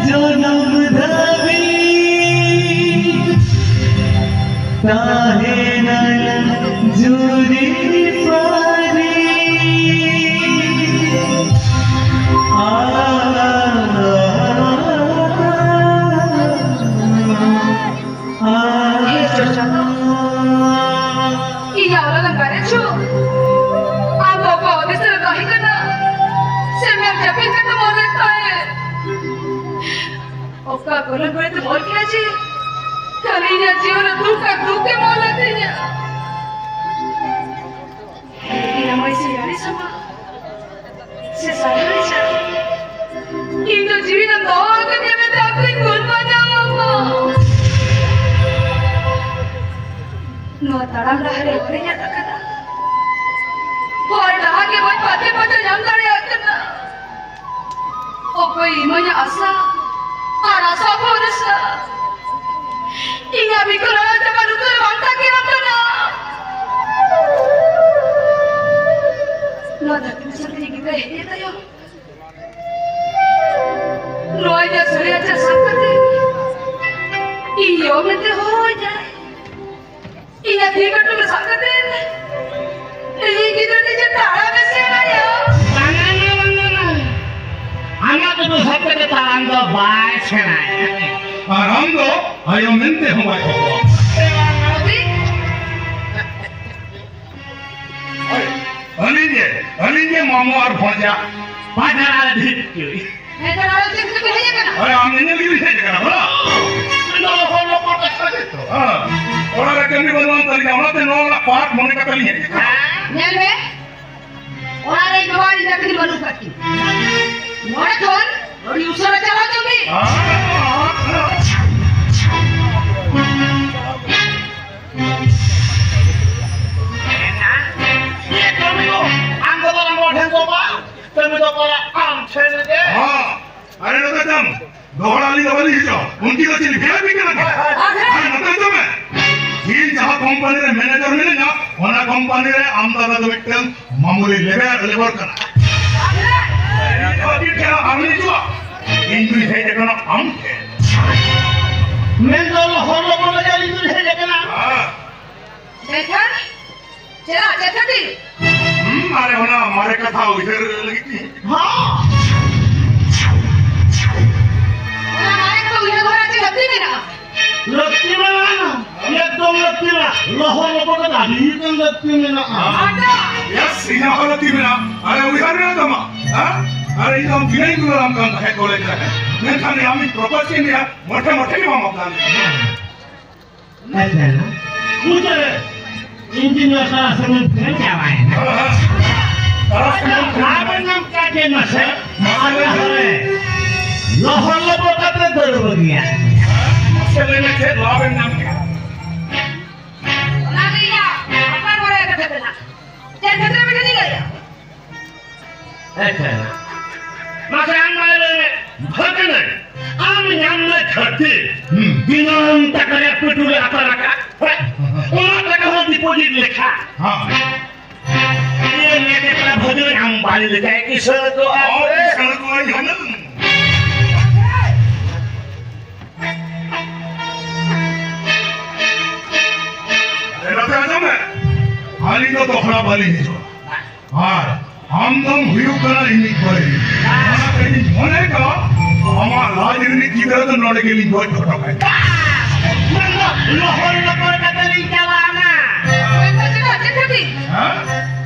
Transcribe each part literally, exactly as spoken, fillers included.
ᱡᱚᱱᱚᱢ ᱫᱷᱟᱹᱵᱤᱡ ᱛᱟᱦᱮᱱᱟ ᱡᱩᱨᱤ ᱯᱟᱹᱨᱤ᱾ ᱤᱧ ᱟᱞᱚ ᱞᱟᱸᱜᱟ ᱨᱮ ᱪᱚ᱾ ᱟᱢ ᱫᱚ ᱚᱠᱟ ᱦᱩᱫᱤᱥ ᱨᱮ ᱛᱟᱦᱮᱸ ᱠᱟᱱᱟ? ᱥᱮ ᱢᱮᱫ ᱡᱟᱹᱯᱤᱫ ᱠᱟᱛᱮ ᱢᱚᱱᱮ ᱛᱟᱦᱮᱸ? ᱚᱠᱟ ᱜᱚᱞᱚ ᱜᱚᱞ ᱛᱮ ᱚᱞ ᱠᱮᱫᱟ ᱡᱮ ᱠᱷᱟᱹᱞᱤ ᱤᱧᱟᱹᱜ ᱡᱤᱭᱚᱱ ᱨᱮ ᱫᱩᱠ ᱟᱨ ᱫᱩᱠ ᱮᱢ ᱚᱞ ᱟᱹᱫᱤᱧᱟ? ᱤᱧᱟᱹᱜ ᱢᱟᱹᱭ ᱥᱮ ᱟᱹᱲᱤᱥ ᱟᱢᱟ ᱥᱮ ᱥᱟᱹᱨᱤ ᱪᱟ? ᱤᱧ ᱫᱚ ᱡᱤᱣᱤ ᱨᱮᱢ ᱫᱚᱦᱚ ᱟᱠᱟᱫᱤᱧᱟ ᱢᱮᱱᱛᱮ ᱟᱢ ᱫᱚᱧ ᱜᱩᱱᱢᱟᱱᱟᱣ ᱟᱢᱟ᱾ ᱱᱚᱣᱟ ᱛᱟᱲᱟᱢ ᱰᱟᱦᱟᱨ ᱨᱮ ᱦᱚᱨᱤᱧ ᱟᱫ ᱟᱠᱟᱫᱟ᱾ ᱦᱚᱨ ᱰᱟᱦᱟᱨ ᱜᱮ ᱵᱟᱹᱧ ᱯᱟᱸᱡᱟ ᱯᱟᱸᱡᱟ ᱧᱟᱢ ᱫᱟᱲᱮᱭᱟᱜ ᱠᱟᱱᱟ᱾ ᱚᱠᱚᱭ ᱤᱢᱟᱹᱧᱟ ᱟᱥᱟ ᱟᱨ ᱟᱥᱟ ᱵᱷᱚᱨᱥᱟ? ᱤᱧᱟᱜ ᱵᱤᱠᱚᱞ ᱟᱲᱟᱝ ᱪᱟᱵᱟ ᱞᱩᱛᱩᱨ ᱨᱮ ᱵᱟᱝ ᱛᱟᱠᱮᱨᱚᱜ ᱠᱟᱱᱟ᱾ ᱱᱚᱣᱟ ᱫᱷᱟᱹᱨᱛᱤ ᱫᱤᱥᱚᱢ ᱨᱤᱱᱤᱡ ᱜᱤᱫᱽᱨᱟᱹ ᱦᱮᱡ ᱮᱱ ᱛᱟᱭᱚᱢ, ᱱᱚᱣᱟ ᱤᱧᱟᱜ ᱥᱟᱹᱨᱤᱭᱟᱜ ᱪᱟᱥ ᱠᱟᱛᱮ, ᱤᱧ ᱭᱚ ᱢᱮᱱᱛᱮ ᱦᱚᱦᱚ ᱟᱹᱧᱟᱭ᱾ ᱤᱧᱟᱜ ᱛᱤ ᱠᱟᱹᱴᱩᱵ ᱨᱮ ᱥᱟᱵ ᱠᱟᱛᱮ, ᱤᱧᱤᱡ ᱜᱤᱫᱽᱨᱟᱹ ᱱᱤᱡᱮ ᱛᱟᱲᱟᱢ ᱮ ᱥᱮᱬᱟᱭᱟ᱾ ᱵᱟᱝᱟ, ᱵᱟᱝᱟ, ᱵᱟᱝᱟ᱾ ᱟᱢᱟᱜ ᱠᱟᱹᱴᱩᱵ ᱥᱟᱵ ᱠᱟᱛᱮ ᱛᱟᱲᱟᱢ ᱫᱚ ᱵᱟᱭ ᱥᱮᱬᱟᱭᱟ᱾ ᱟᱨ ᱟᱢ ᱫᱚ ᱟᱭᱳ ᱢᱮᱱᱛᱮ ᱦᱚᱸ ᱵᱟᱭ ᱦᱚᱦᱚᱣᱟᱢᱟ᱾ ᱟᱹᱰᱤ ᱟᱹᱞᱤᱧ ᱜᱮ, ᱟᱹᱞᱤᱧ ᱜᱮ ᱢᱟᱢᱚ ᱟᱨ ᱵᱷᱚᱡᱟ᱾ ᱵᱟᱡᱟᱨ ᱟᱨ ᱰᱷᱤᱯ ᱠᱤ᱾ ᱦᱮᱸ, ᱛᱚ ᱱᱚᱰᱮ ᱪᱮᱫ ᱠᱷᱟᱹᱛᱤᱨ ᱯᱮ ᱦᱮᱡ ᱟᱠᱟᱱᱟ? ᱟᱨᱮ, ᱟᱢ ᱧᱮᱧᱮᱞ ᱜᱮᱵᱤᱱ ᱦᱮᱡ ᱟᱠᱟᱱᱟ, ᱵᱟᱝ? ᱟᱫᱚ ᱦᱚᱲ ᱞᱚᱠᱚ ᱠᱟᱛᱷᱟ ᱜᱮ ᱛᱚ᱾ ᱦᱮᱸ, ᱚᱲᱟᱜ ᱨᱮ ᱠᱟᱹᱢᱤ ᱵᱟᱹᱱᱩᱜ ᱟᱱ ᱛᱟᱹᱞᱤᱧᱟ, ᱚᱱᱟᱛᱮ ᱱᱚᱣᱟ ᱨᱮᱱᱟᱜ ᱯᱟᱴ ᱢᱚᱱᱮ ᱠᱟᱛᱮ ᱞᱤᱧ ᱦᱮᱡ ᱟᱠᱟᱱᱟ᱾ ᱧᱮᱞ ᱢᱮ, ᱚᱲᱟᱜ ᱨᱮ ᱤᱧ ᱵᱟᱵᱟ ᱟᱨ ᱤᱧ ᱫᱟ ᱛᱟᱹᱠᱤᱱ ᱵᱟᱹᱱᱩᱜ ᱟᱠᱟᱫ ᱠᱤᱱ᱾ ᱱᱚᱰᱮ ᱠᱷᱚᱱ ᱟᱹᱰᱤ ᱩᱥᱟᱹᱨᱟ ᱪᱟᱞᱟᱣ ᱦᱚᱪᱚᱜ ᱢᱮ᱾ ᱦᱮᱸ, ᱦᱮᱸ, ᱦᱮᱸ᱾ ᱮᱱᱟᱱ ᱛᱚ ᱦᱚᱲ ᱟᱹᱞᱤᱧ ᱫᱚ ᱵᱟᱹᱞᱤᱧ ᱦᱤᱡᱩᱜᱼᱟ᱾ ᱩᱱᱠᱤᱱ ᱫᱚ ᱪᱮᱫ ᱵᱷᱤ ᱟᱭ ᱯᱤ ᱠᱟᱱᱟ ᱠᱤᱱ? ᱟᱨ ᱱᱚᱛᱮ ᱦᱤᱡᱩᱜ ᱢᱮ᱾ ᱤᱧ ᱡᱟᱦᱟᱸ ᱠᱳᱢᱯᱟᱱᱤ ᱨᱮ ᱢᱮᱱᱮᱡᱟᱨ ᱢᱤᱱᱟᱹᱧᱟ, ᱚᱱᱟ ᱠᱳᱢᱯᱟᱱᱤ ᱨᱮ ᱟᱢ ᱫᱟᱫᱟ ᱫᱚ ᱢᱤᱫᱴᱟᱝ ᱢᱟᱢᱩᱞᱤ ᱞᱮᱵᱟᱨ, ᱞᱮᱵᱟᱨ ᱠᱟᱱᱟ᱾ ᱤᱧ ᱫᱚ ᱪᱮᱫ ᱠᱟᱱᱟ ᱟᱢ ᱦᱤᱡᱩᱜᱼᱟ? ᱤᱧ ᱫᱩᱧ ᱦᱮᱡ ᱟᱠᱟᱱᱟ ᱟᱢ ᱴᱷᱮᱱ᱾ ᱢᱮᱱᱫᱚ ᱦᱚᱲ ᱞᱚᱵᱚ ᱞᱟᱹᱜᱤᱫ ᱤᱧ ᱫᱩᱧ ᱦᱮᱡ ᱟᱠᱟᱱᱟ᱾ ᱦᱮᱸ᱾ ᱢᱮᱱᱠᱷᱟᱱ ᱪᱮᱫᱟᱜ, ᱪᱮᱫ ᱠᱷᱟᱹᱛᱤᱨ? ᱦᱩᱸ, ᱟᱨᱮ ᱚᱱᱟ ᱢᱟᱨᱮ ᱠᱟᱛᱷᱟ ᱩᱭᱦᱟᱹᱨ ᱞᱟᱹᱜᱤᱫ ᱛᱮ᱾ ᱦᱚᱸ᱾ ᱚᱱᱟ ᱢᱟᱨᱮ ᱠᱟᱛᱷᱟ ᱩᱭᱦᱟᱹᱨ ᱫᱚᱦᱚ ᱨᱮᱱᱟᱜ ᱪᱮᱫ ᱞᱟᱹᱠᱛᱤ ᱢᱮᱱᱟᱜᱼᱟ? ᱞᱟᱹᱠᱛᱤ ᱢᱮᱱᱟᱜᱼᱟ, ᱮᱠᱫᱚᱢ ᱞᱟᱹᱠᱛᱤ ᱢᱮᱱᱟᱜᱼᱟ᱾ ᱞᱚᱦᱚᱫ ᱞᱚᱯᱚᱫ ᱠᱟᱛᱮ ᱟᱹᱰᱤ ᱜᱟᱱ ᱞᱟᱹᱠᱛᱤ ᱢᱮᱱᱟᱜᱼᱟ᱾ ᱟᱫᱚ? ᱭᱮᱥ, ᱤᱧᱟᱹᱜ ᱦᱚᱸ ᱞᱟᱹᱠᱛᱤ ᱢᱮᱱᱟᱜᱼᱟ᱾ ᱟᱨᱮ ᱩᱭᱦᱟᱹᱨ ᱢᱮᱱᱟᱜ ᱛᱟᱢᱟ? ᱦᱮᱸ? ᱟᱨᱮ ᱤᱧ ᱫᱚ ᱵᱤᱱᱟᱹᱧ ᱫᱩᱞᱟᱹᱲᱟᱢ ᱠᱟᱱ ᱛᱟᱦᱮᱸᱫ ᱠᱚᱞᱮᱡᱽ ᱨᱮ᱾ ᱢᱮᱱᱠᱷᱟᱱ ᱟᱢᱤᱧ ᱯᱨᱚᱯᱳᱡᱽ ᱠᱮᱫ ᱢᱮᱭᱟ, ᱢᱚᱴᱷᱮ ᱢᱚᱴᱷᱮ ᱜᱮ ᱵᱟᱢ ᱵᱟᱯᱞᱟ ᱞᱮᱱᱟ᱾ ᱟᱪᱪᱷᱟ, ᱩᱛᱟᱹᱨ ᱤᱧᱡᱤᱱᱤᱭᱟᱨ ᱥᱟᱞᱟᱜ ᱥᱟᱹᱜᱩᱱ ᱴᱷᱮᱱ ᱪᱟᱵᱟᱭᱮᱱᱟ᱾ ᱟᱫᱚ ᱞᱟᱵᱷ ᱮ ᱧᱟᱢ ᱠᱮᱫᱟ ᱪᱮᱫ ᱢᱟᱥᱮ? ᱟᱞᱮ ᱦᱚᱲᱮ ᱞᱚᱦᱚᱫ ᱞᱚᱯᱚᱫ ᱠᱟᱛᱮ ᱫᱟᱹᱲ ᱵᱟᱹᱜᱤᱭᱟ᱾ ᱢᱟᱥᱮ ᱞᱟᱹᱭ ᱢᱮ, ᱪᱮᱫ ᱞᱟᱵᱷ ᱮᱢ ᱧᱟᱢ ᱠᱮᱫᱟ? ᱚᱱᱟ ᱫᱚ ᱤᱧᱟᱹᱜ ᱟᱯᱱᱟᱨ ᱵᱟᱲᱟᱭ ᱠᱟᱛᱷᱟ ᱠᱟᱱᱟ᱾ ᱪᱮᱫ ᱠᱷᱟᱹᱛᱤᱨ ᱮᱢ ᱤᱫᱤ ᱞᱟᱹᱭᱟ? ᱟᱪᱪᱷᱟ᱾ ᱢᱟᱥᱮ ᱟᱢ ᱢᱟ ᱞᱟᱹᱭ ᱢᱮ, ᱵᱷᱟᱹᱜᱽᱱᱟᱹ, ᱟᱢ ᱧᱟᱢ ᱞᱮ ᱠᱷᱟᱹᱛᱤᱨ ᱦᱩᱸ᱾ ᱫᱤᱱᱟᱹᱢ ᱴᱟᱠᱟ ᱨᱮᱭᱟᱜ ᱯᱟᱹᱴᱩ ᱞᱮ ᱟᱛᱟᱨ ᱟᱠᱟᱫ᱾ ᱚᱱᱟ ᱴᱟᱠᱟ ᱦᱚᱸ ᱰᱤᱯᱚᱡᱤᱴ ᱞᱮᱠᱷᱟ᱾ ᱦᱮᱸ᱾ ᱤᱭᱟᱹ ᱞᱮᱠᱟ ᱵᱷᱟᱹᱜᱽᱱᱟᱹ ᱟᱢ ᱵᱟᱹᱧ ᱞᱮᱠᱟᱭ ᱠᱤᱥᱟᱹᱬ ᱠᱚᱜᱼᱟ᱾ ᱦᱳᱭ, ᱠᱤᱥᱟᱹᱬ ᱠᱚᱜᱼᱟᱹᱧ ᱦᱩᱱᱟᱹᱝ᱾ ᱮ, ᱱᱚᱛᱮ ᱟᱸᱡᱚᱢ ᱢᱮ᱾ ᱟᱹᱞᱤᱧ ᱫᱚ ᱫᱚᱦᱲᱟ ᱵᱟᱹᱞᱤᱧ ᱦᱤᱡᱩᱜᱼᱟ᱾ ᱟᱨ ᱟᱢ ᱫᱚᱢ ᱦᱩᱭᱩᱜ ᱠᱟᱱᱟ ᱤᱧᱤᱡ ᱵᱟᱹᱭᱨᱤ᱾ ᱚᱱᱟᱛᱮ ᱤᱧ ᱢᱚᱱᱮ ᱠᱟᱜ, ᱟᱢᱟᱜ ᱞᱟᱡ ᱨᱤᱱᱤᱡ ᱜᱤᱫᱽᱨᱟᱹ ᱫᱚ ᱱᱚᱰᱮ ᱜᱮᱞᱤᱧ ᱜᱚᱡ ᱦᱚᱴᱚ ᱠᱟᱭᱟ᱾ ᱢᱮᱱᱫᱚ ᱞᱚᱦᱚᱨ ᱞᱚᱯᱚᱨ ᱠᱟᱛᱮ ᱞᱤᱧ ᱪᱟᱞᱟᱣᱱᱟ᱾ ᱢᱮᱱᱫᱚ ᱪᱮᱫᱟᱜ, ᱪᱮᱫ ᱠᱷᱟᱹᱛᱤᱨ? ᱦᱮᱸ?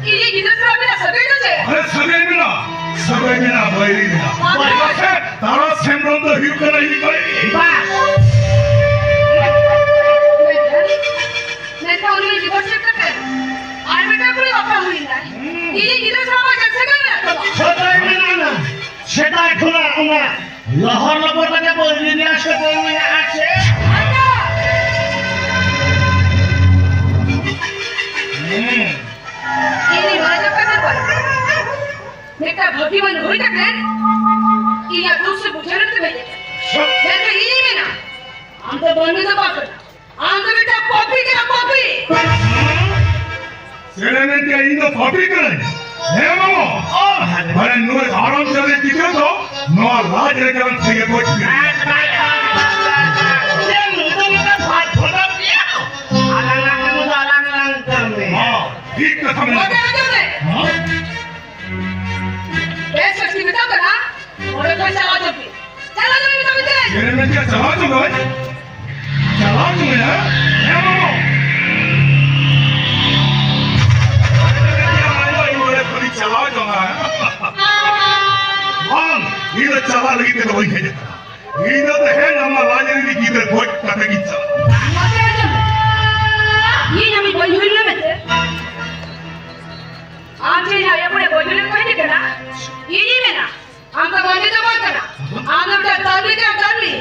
ᱤᱧᱤᱡ ᱜᱤᱫᱽᱨᱟᱹ ᱥᱟᱞᱟᱜ ᱟᱵᱤᱱᱟᱜ ᱥᱟᱹᱜᱟᱹᱭ ᱫᱚ ᱪᱮᱫ? ᱟᱨᱮ ᱥᱟᱹᱜᱟᱹᱭ ᱢᱮᱱᱟᱜᱼᱟ, ᱥᱟᱹᱜᱟᱹᱭ ᱢᱮᱱᱟᱜᱼᱟ, ᱵᱟᱹᱭᱨᱤ ᱢᱮᱱᱟᱜᱼᱟ᱾ ᱟᱨᱮ! ᱪᱮᱫᱟᱜ ᱥᱮ ᱛᱟᱨᱟᱥ ᱦᱮᱢᱵᱨᱚᱢ ᱫᱚ ᱦᱩᱭᱩᱜ ᱠᱟᱱᱟ ᱤᱧᱤᱡ ᱵᱟᱹᱭᱨᱤ᱾ ᱵᱟᱦ! ᱢᱮᱱᱠᱷᱟᱱ ᱩᱱᱤ ᱰᱤᱵᱷᱳᱨᱥ ᱠᱟᱛᱮ ᱟᱨ ᱢᱤᱫᱴᱟᱝ ᱠᱩᱲᱤ ᱵᱟᱯᱞᱟ ᱦᱩᱭ ᱮᱱᱟ᱾ ᱦᱩᱸ᱾ ᱤᱧᱤᱡ ᱜᱤᱫᱽᱨᱟᱹ ᱥᱟᱶ ᱪᱮᱫ ᱥᱟᱹᱜᱟᱹᱭ ᱢᱮᱱᱟᱜ ᱛᱟᱢᱟ? ᱥᱟᱹᱜᱟᱹᱭ ᱢᱮᱱᱟᱜᱼᱟ᱾ ᱥᱮᱫᱟᱭ ᱠᱷᱚᱱᱟᱜ ᱚᱱᱟ ᱞᱚᱦᱚᱨ ᱞᱚᱯᱚᱨ ᱠᱟᱛᱮ ᱵᱟᱹᱭᱨᱤ ᱨᱮᱭᱟᱜ ᱥᱟᱹᱜᱟᱹᱭ ᱢᱮᱱᱟᱜᱼᱟ ᱥᱮ? ᱟᱫᱚ ᱦᱩᱸ᱾ ᱤᱧᱤᱡ ᱢᱟᱹᱭ ᱫᱚ ᱠᱟᱱᱟ ᱠᱚ᱾ ᱢᱤᱫᱴᱟᱝ ᱵᱷᱟᱹᱜᱤ ᱢᱟᱹᱱ ᱦᱩᱭ ᱠᱟᱛᱮ ᱤᱧᱟᱹᱜ ᱫᱩᱠ ᱥᱮ ᱵᱩᱡᱷᱟᱹᱣ ᱞᱟᱹᱜᱤᱫ ᱛᱮ ᱦᱮᱡ ᱟᱠᱟᱱᱟ᱾ ᱡᱮ ᱤᱧᱤᱧ ᱢᱮᱱᱟ, ᱟᱢ ᱫᱚ ᱵᱟᱹᱱᱩ ᱫᱚ ᱵᱟᱝ ᱠᱟᱱᱟ, ᱟᱢ ᱫᱚ ᱢᱤᱫᱴᱟᱝ ᱯᱟᱯᱤ ᱠᱟᱱᱟ, ᱯᱟᱯᱤ᱾ ᱥᱮᱬᱮ ᱢᱮᱱᱛᱮ ᱤᱧ ᱫᱚ ᱯᱟᱯᱤ ᱠᱟᱹᱱᱟᱹᱧ? ᱦᱮᱸ ᱢᱟᱢᱟ, ᱢᱟᱱᱮ ᱱᱩᱭ ᱦᱟᱲᱟᱢ ᱡᱟᱹᱛᱤ ᱜᱤᱫᱽᱨᱟᱹ ᱫᱚ ᱱᱚᱣᱟ ᱞᱟᱡ ᱨᱮ ᱜᱮ ᱵᱟᱝ ᱴᱷᱤᱠ ᱠᱚ ᱪᱤᱠᱟᱹ᱾ ᱡᱮ ᱱᱩᱭ ᱫᱚ ᱢᱤᱫᱴᱟᱝ ᱵᱷᱟᱜᱽ ᱵᱷᱚᱫᱟ ᱯᱮᱭᱟ᱾ ᱟᱞᱟᱝ ᱞᱟᱝ ᱠᱟᱹᱢᱤ ᱫᱚ ᱟᱞᱟᱝ ᱞᱟᱝ ᱠᱟᱹᱢᱤ᱾ ᱦᱚᱸ, ᱴᱷᱤᱠ ᱠᱟᱛᱷᱟ ᱢᱮᱱᱟᱜ᱾ ᱱᱚᱰᱮ ᱟᱸᱡᱚᱢ ᱢᱮ᱾ ᱦᱚᱸ? ᱵᱮᱥ ᱵᱮᱥ ᱠᱤᱱ ᱢᱮᱛᱟᱢ ᱠᱟᱱᱟ, ᱚᱸᱰᱮ ᱠᱷᱚᱱ ᱪᱟᱞᱟᱣ ᱦᱚᱪᱚᱜ ᱯᱮ᱾ ᱪᱟᱞᱟᱣ ᱦᱚᱪᱚᱜ ᱯᱮ ᱢᱮᱛᱟᱢ ᱠᱟᱱᱟ᱾ ᱪᱮᱫ ᱮᱢ ᱢᱮᱱ ᱠᱮᱫᱟ? ᱪᱟᱞᱟᱣ ᱦᱚᱪᱚ ᱠᱟᱹᱧ? ᱪᱟᱞᱟᱣ ᱦᱚᱪᱚ ᱢᱮᱭᱟ? ᱦᱮᱸ ᱵᱟᱹᱵᱩ᱾ ᱤᱧ ᱚᱸᱰᱮ ᱠᱷᱚᱱᱤᱧ ᱪᱟᱞᱟᱣ ᱦᱚᱪᱚ ᱢᱮᱭᱟ᱾ ᱵᱟᱝ, ᱤᱧ ᱫᱚ ᱪᱟᱞᱟᱜ ᱞᱟᱹᱜᱤᱫ ᱛᱮᱫᱚ ᱵᱟᱹᱧ ᱦᱮᱡ ᱟᱠᱟᱱᱟ᱾ ᱤᱧ ᱫᱚ ᱛᱮᱦᱮᱧ ᱟᱢᱟᱜ ᱨᱟᱡᱽ ᱨᱤᱱᱤᱡ ᱜᱤᱫᱽᱨᱟᱹ ᱜᱚᱡ ᱠᱟᱛᱮ ᱜᱤᱧ ᱪᱟᱞᱟᱜᱼᱟ᱾ ᱢᱟᱥᱮ ᱟᱸᱡᱚᱢ ᱢᱮ᱾ ᱤᱧ ᱟᱢᱤᱡ ᱵᱟᱹᱧ ᱦᱩᱭ ᱞᱮᱱᱟ ᱢᱮᱱᱛᱮ? ᱟᱢ ᱪᱮᱫ ᱤᱧ ᱟᱭᱳ ᱵᱚᱞᱮ ᱵᱟᱹᱧ ᱦᱩᱭ ᱞᱮᱱ ᱠᱷᱟᱱ ᱪᱮᱫ ᱠᱟᱱᱟ? ᱤᱧᱤᱧ ᱢᱮᱱᱟ, ᱟᱢ ᱫᱚ ᱵᱟᱹᱧ ᱫᱚ ᱵᱟᱝ ᱠᱟᱱᱟ᱾ ᱟᱢ ᱫᱚ ᱢᱤᱫᱴᱟᱝ ᱛᱟᱹᱱᱢᱤ ᱠᱟᱱᱟᱢ, ᱛᱟᱹᱱᱢᱤ᱾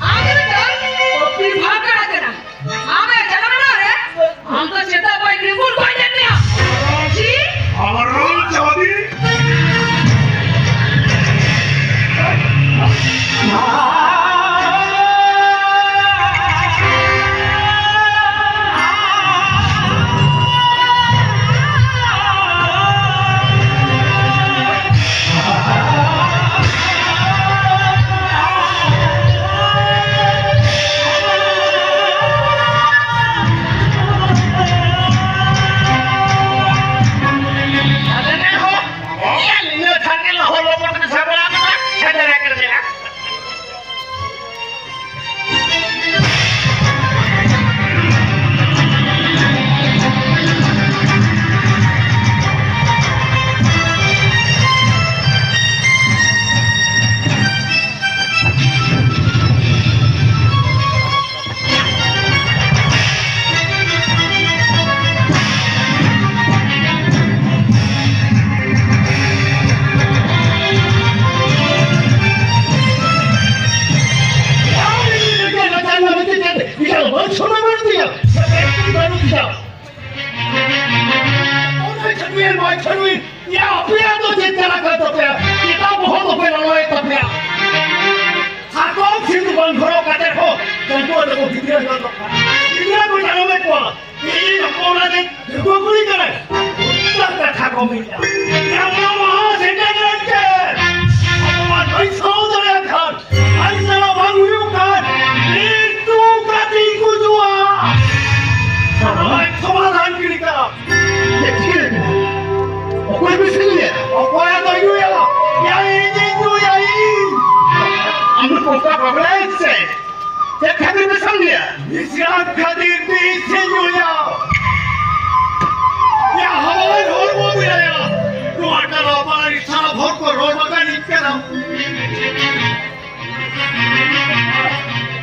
ᱟᱢ ᱫᱚ ᱢᱤᱫᱴᱟᱝ ᱯᱟᱹᱯᱤ ᱵᱷᱟᱜᱽ ᱠᱟᱱᱟ᱾ ᱟᱢᱟᱜ ᱡᱟᱱᱟᱢ ᱨᱮ ᱟᱢ ᱫᱚ ᱥᱮᱛᱟ ᱵᱟᱭ ᱨᱤᱯᱩᱨ ᱵᱟᱭ ᱧᱮᱞ ᱢᱮᱭᱟ᱾ ᱪᱤ? ᱟᱨ ᱨᱚᱲ ᱪᱟᱹᱣᱫᱤ᱾ ᱚᱱᱟ ᱪᱷᱟᱹᱰᱣᱤ ᱱᱚᱣᱟ ᱪᱷᱟᱹᱰᱣᱤ, ᱭᱟ ᱟᱯᱮᱭᱟᱜ ᱫᱚ ᱪᱮᱫ ᱪᱟᱞᱟᱜ ᱠᱟᱱ ᱛᱟᱯᱮᱭᱟ? ᱪᱮᱫᱟᱜ ᱵᱚᱦᱚᱜ ᱫᱚᱯᱮ ᱞᱚᱞᱚᱭᱮᱫ ᱛᱟᱯᱮᱭᱟ? ᱥᱟᱠᱚᱢ ᱦᱚᱨᱚᱜ ᱠᱟᱛᱮ ᱦᱚᱸ ᱡᱟᱱᱛᱩᱣᱟᱹ ᱛᱟᱠᱚ ᱜᱤᱫᱽᱨᱟᱹ ᱠᱚ ᱫᱚᱨᱠᱟᱨ᱾ ᱜᱤᱫᱽᱨᱟᱹ ᱠᱚ ᱡᱟᱱᱟᱢᱮᱫ ᱠᱚᱣᱟ᱾ ᱤᱧ ᱦᱚᱯᱚᱱ ᱨᱮ ᱰᱟᱺᱜᱩᱣᱟᱹ ᱠᱩᱲᱤ ᱠᱟᱱᱟᱭ᱾ ᱩᱛᱛᱚᱨ ᱠᱟᱛᱷᱟ ᱠᱚ ᱢᱮᱱᱟ᱾ ᱱᱟᱣᱟ ᱢᱟᱦᱟ ᱥᱮᱴᱮᱨ ᱞᱮᱱ ᱪᱮᱫ? ᱟᱵᱚᱣᱟᱜ ᱵᱟᱹᱧ ᱥᱟᱶ ᱫᱟᱲᱮᱭᱟᱜ ᱠᱷᱟᱱ, ᱟᱡ ᱥᱟᱞᱟᱜ ᱵᱟᱝ ᱦᱩᱭᱩᱜ ᱠᱷᱟᱱ, ᱢᱤᱫ ᱛᱩ ᱠᱟᱛᱮᱧ ᱜᱩᱡᱩᱜᱼᱟ᱾ ᱥᱚᱢᱟᱫᱷᱟᱱ ᱜᱤᱰᱤ ᱠᱟᱜᱼᱟ᱾ ᱪᱮᱫ ᱪᱤᱠᱟᱹ ᱞᱮᱱᱟ? ᱚᱠᱚᱭ ᱯᱮ ᱥᱮᱱ ᱞᱮᱭᱟ? ᱚᱠᱚᱭ ᱟᱫᱚ ᱧᱩᱭᱟ? ᱭᱟ ᱤᱧ, ᱤᱧ ᱧᱩᱭᱟ, ᱤᱧ᱾ ᱟᱢ ᱫᱚ ᱯᱚᱠᱟ ᱯᱟᱜᱽᱞᱟ ᱥᱮ? ᱪᱮᱫ ᱠᱷᱟᱹᱛᱤᱨ ᱯᱮ ᱥᱮᱱ ᱞᱮᱭᱟ? ᱱᱤᱥᱟᱱ ᱠᱷᱟᱹᱛᱤᱨ ᱛᱮ ᱤᱧ ᱧᱩᱭᱟ᱾ ᱭᱟ ᱦᱟᱢᱟᱞ ᱦᱚᱲᱢᱚ ᱢᱮᱱᱟᱭᱟ᱾ ᱱᱚᱣᱟ ᱴᱟᱞᱟ ᱯᱟᱲᱟ ᱨᱤᱱ ᱥᱟᱱᱟᱢ ᱦᱚᱲ ᱠᱚ ᱨᱚᱲ ᱵᱟᱜᱟᱱᱤᱡ ᱠᱟᱱᱟ᱾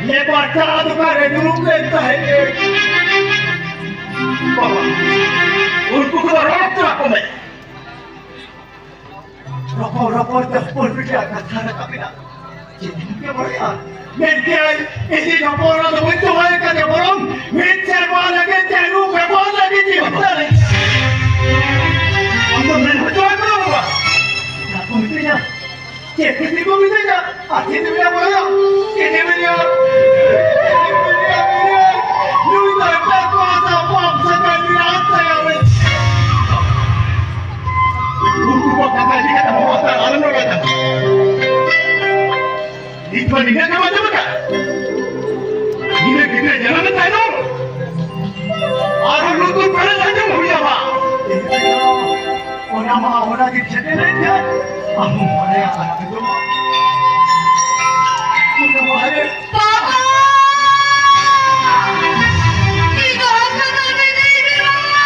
ᱞᱮᱯᱟᱨ ᱪᱟ ᱫᱚᱠᱟᱱ ᱨᱮ ᱫᱩᱲᱩᱵ ᱞᱮᱱ ᱛᱟᱦᱮᱸᱫ᱾ ᱵᱟᱵᱟ, ᱩᱱᱠᱩ ᱠᱚᱫᱚ ᱨᱚᱲ ᱦᱚᱪᱚ ᱟᱠᱚ ᱢᱮ᱾ ᱨᱚᱯᱚᱲ ᱨᱚᱯᱚᱲ ᱛᱮ ᱦᱚᱯᱚᱱ ᱵᱤᱴᱤᱭᱟᱜ ᱠᱟᱛᱷᱟ ᱨᱟᱠᱟᱵ ᱮᱱᱟ᱾ ᱪᱮᱫ ᱮᱢ ᱯᱮ ᱵᱟᱲᱟᱭᱟ? ᱢᱮᱱ ᱠᱮᱭᱟᱭ, ᱤᱧᱤᱡ ᱦᱚᱯᱚᱱ ᱮᱨᱟ ᱫᱚ ᱵᱟᱹᱧ ᱫᱚᱦᱚᱭ ᱠᱟᱫᱮ, ᱵᱚᱨᱚᱝ ᱢᱤᱫ ᱥᱮᱨᱢᱟ ᱞᱟᱹᱜᱤᱫ ᱪᱟᱸᱫᱚ ᱵᱮᱯᱟᱨ ᱞᱟᱹᱜᱤᱫ ᱤᱧ ᱦᱟᱛᱟᱣ ᱞᱮᱫ᱾ ᱟᱢ ᱫᱚ ᱢᱮᱱ ᱦᱚᱪᱚ ᱟᱭ ᱢᱮ ᱵᱟᱵᱟ᱾ ᱪᱮᱫ ᱠᱚ ᱢᱤᱛᱟᱹᱧᱟ? ᱪᱮᱫ ᱠᱷᱟᱹᱛᱤᱨ ᱠᱚ ᱢᱤᱛᱟᱹᱧᱟ? ᱟᱨ ᱪᱮᱫ ᱮᱢ ᱞᱟᱹᱭᱟ ᱵᱚᱭᱦᱟ? ᱪᱮᱫ ᱮᱢ ᱞᱟᱹᱭᱟ? ᱱᱩᱭ ᱫᱚ ᱮᱴᱟᱜ ᱠᱚᱲᱟ ᱥᱟᱶ ᱵᱟᱯ ᱥᱟᱹᱜᱟᱹᱭ ᱢᱮᱱᱟᱜ ᱛᱟᱭᱟ ᱵᱮᱱ᱾ ᱩᱱᱠᱩ ᱠᱚ ᱠᱟᱛᱷᱟ ᱤᱫᱤ ᱠᱟᱛᱮ ᱵᱟᱵᱟ ᱥᱟᱶ ᱟᱞᱚᱢ ᱨᱚᱲᱟ ᱛᱟᱢᱟ᱾ ᱤᱧ ᱢᱟ ᱱᱤᱱᱟᱹᱜ ᱜᱮ ᱵᱟᱹᱧ ᱟᱸᱡᱚᱢ ᱟᱠᱟᱫ᱾ ᱱᱤᱱᱟᱹᱜ ᱜᱤᱫᱽᱨᱟᱹ ᱡᱟᱱᱟᱢ ᱮᱱ ᱛᱟᱭᱱᱚᱢ ᱟᱨᱦᱚᱸ ᱞᱩᱛᱩᱨ ᱯᱮᱨᱮᱡ ᱟᱸᱡᱚᱢ ᱦᱩᱭ ᱟᱢᱟ᱾ ᱚᱱᱟ ᱢᱟ ᱚᱱᱟ ᱜᱮ ᱥᱮᱴᱮᱨ ᱞᱮᱱ ᱠᱷᱟᱱ ᱟᱢ ᱦᱚᱸ ᱵᱟᱲᱟᱭᱟ ᱟᱨ ᱟᱸᱡᱚᱢᱟ᱾ ᱚᱱᱟ ᱢᱟ ᱦᱟᱭ ᱵᱟᱵᱟ! ᱤᱧ ᱫᱚ ᱦᱟᱥᱯᱟᱛᱟᱞ ᱨᱮ ᱤᱫᱤᱭᱤᱧ ᱢᱮ, ᱵᱟᱵᱟ!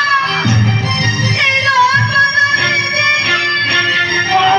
ᱤᱧ ᱫᱚ ᱦᱟᱥᱯᱟᱛᱟᱞ ᱨᱮ ᱤᱫᱤᱭᱤᱧ ᱢᱮ!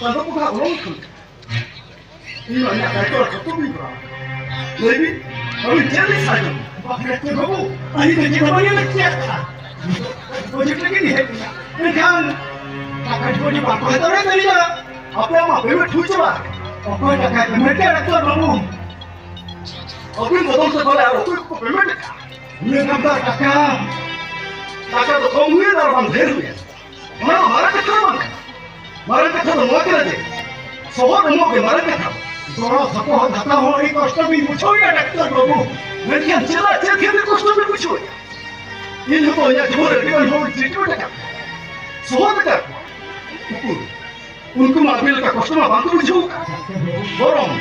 ᱟᱫᱚ ᱠᱚ ᱦᱟᱸᱜ ᱚᱱᱟ ᱠᱷᱚᱱ ᱤᱧ ᱢᱟ ᱤᱧᱟᱹᱜ ᱫᱟᱭᱤᱛᱛᱚ ᱟᱨ ᱠᱚᱨᱛᱚᱵᱵᱚᱧ ᱠᱚᱨᱟᱣᱟ᱾ ᱞᱟᱹᱭ ᱵᱤᱱ, ᱟᱹᱵᱤᱱ ᱪᱮᱫ ᱵᱤᱱ ᱥᱟᱭ ᱠᱟᱱᱟ? ᱵᱟᱠᱷᱨᱟ ᱛᱮ ᱵᱟᱹᱵᱩ, ᱟᱹᱞᱤᱧ ᱫᱚ ᱪᱮᱫ ᱦᱚᱸ ᱵᱟᱹᱞᱤᱧ ᱞᱟᱹᱠᱛᱤᱭᱟᱜ ᱠᱟᱱᱟ᱾ ᱯᱨᱚᱡᱮᱠᱴ ᱞᱟᱹᱜᱤᱫ ᱞᱤᱧ ᱦᱮᱡ ᱞᱮᱱᱟ᱾ ᱢᱮᱱᱠᱷᱟᱱ ᱴᱟᱠᱟ ᱡᱩᱫᱤ ᱵᱟᱝ ᱠᱚ ᱦᱟᱛᱟᱣ ᱫᱟᱲᱮᱭᱟᱜ ᱛᱟᱹᱞᱤᱧᱟ, ᱟᱯᱮᱭᱟᱜ ᱢᱟ ᱯᱮᱢᱮᱱᱴ ᱦᱩᱭ ᱪᱟᱵᱟ᱾ ᱚᱠᱚᱭ ᱴᱟᱠᱟᱭ ᱯᱮᱢᱮᱱᱴ ᱠᱮᱫ ᱰᱟᱠᱛᱟᱨ ᱵᱟᱹᱵᱩ? ᱟᱹᱵᱤᱱ ᱵᱚᱫᱚᱞ ᱛᱮ ᱯᱟᱞᱮ ᱟᱨ ᱚᱠᱚᱭ ᱠᱚᱠᱚ ᱯᱮᱢᱮᱱᱴ ᱟᱠᱟᱫ? ᱤᱱᱟᱹ ᱠᱷᱟᱱ ᱫᱚ ᱴᱟᱠᱟ, ᱴᱟᱠᱟ ᱫᱚ ᱠᱚᱢ ᱦᱩᱭᱮᱱ ᱟᱨ ᱵᱟᱝ ᱰᱷᱮᱨ ᱦᱩᱭᱮᱱ, ᱚᱱᱟ ᱫᱚ ᱢᱟᱨᱟᱝ ᱠᱟᱛᱷᱟ ᱫᱚ ᱵᱟᱝ ᱠᱟᱱᱟ᱾ ᱢᱟᱨᱟᱝ ᱠᱟᱛᱷᱟ ᱫᱚ ᱱᱚᱣᱟ ᱠᱟᱱᱟ ᱡᱮ ᱥᱚᱦᱚᱫ ᱮᱢᱚᱜ ᱜᱮ ᱢᱟᱨᱟᱝ ᱠᱟᱛᱷᱟ᱾ ᱜᱚᱲᱚ ᱥᱚᱯᱚᱦᱚᱫ ᱦᱟᱛᱟᱣ ᱦᱚᱸ ᱟᱹᱰᱤ ᱠᱚᱥᱴᱚ ᱵᱤᱱ ᱵᱩᱡᱷᱟᱹᱣᱮᱫᱼᱟ ᱰᱟᱠᱛᱟᱨ ᱵᱟᱹᱵᱩ, ᱢᱮᱱᱠᱷᱟᱱ ᱪᱮᱫᱟᱜ, ᱪᱮᱫ ᱠᱷᱟᱹᱛᱤᱨ ᱠᱚᱥᱴᱚ ᱵᱤᱱ ᱵᱩᱡᱷᱟᱹᱣᱮᱫᱼᱟ? ᱤᱧ ᱦᱚᱸᱛᱚ ᱤᱧᱟᱹᱜ ᱡᱤᱵᱚᱱ ᱨᱮ ᱟᱹᱰᱤ ᱜᱟᱱ ᱦᱚᱲ ᱴᱨᱤᱴᱢᱮᱱᱴ ᱟᱠᱟᱫ ᱠᱚᱣᱟ, ᱥᱚᱦᱚᱫ ᱟᱠᱟᱫ ᱠᱚᱣᱟ᱾ ᱩᱠᱩᱨ, ᱩᱱᱠᱩ ᱢᱟ ᱟᱹᱵᱤᱱ ᱞᱮᱠᱟ ᱠᱚᱥᱴᱚ ᱢᱟ ᱵᱟᱝ ᱠᱚ ᱵᱩᱡᱷᱟᱹᱣ ᱟᱠᱟᱫ, ᱵᱚᱨᱚᱝ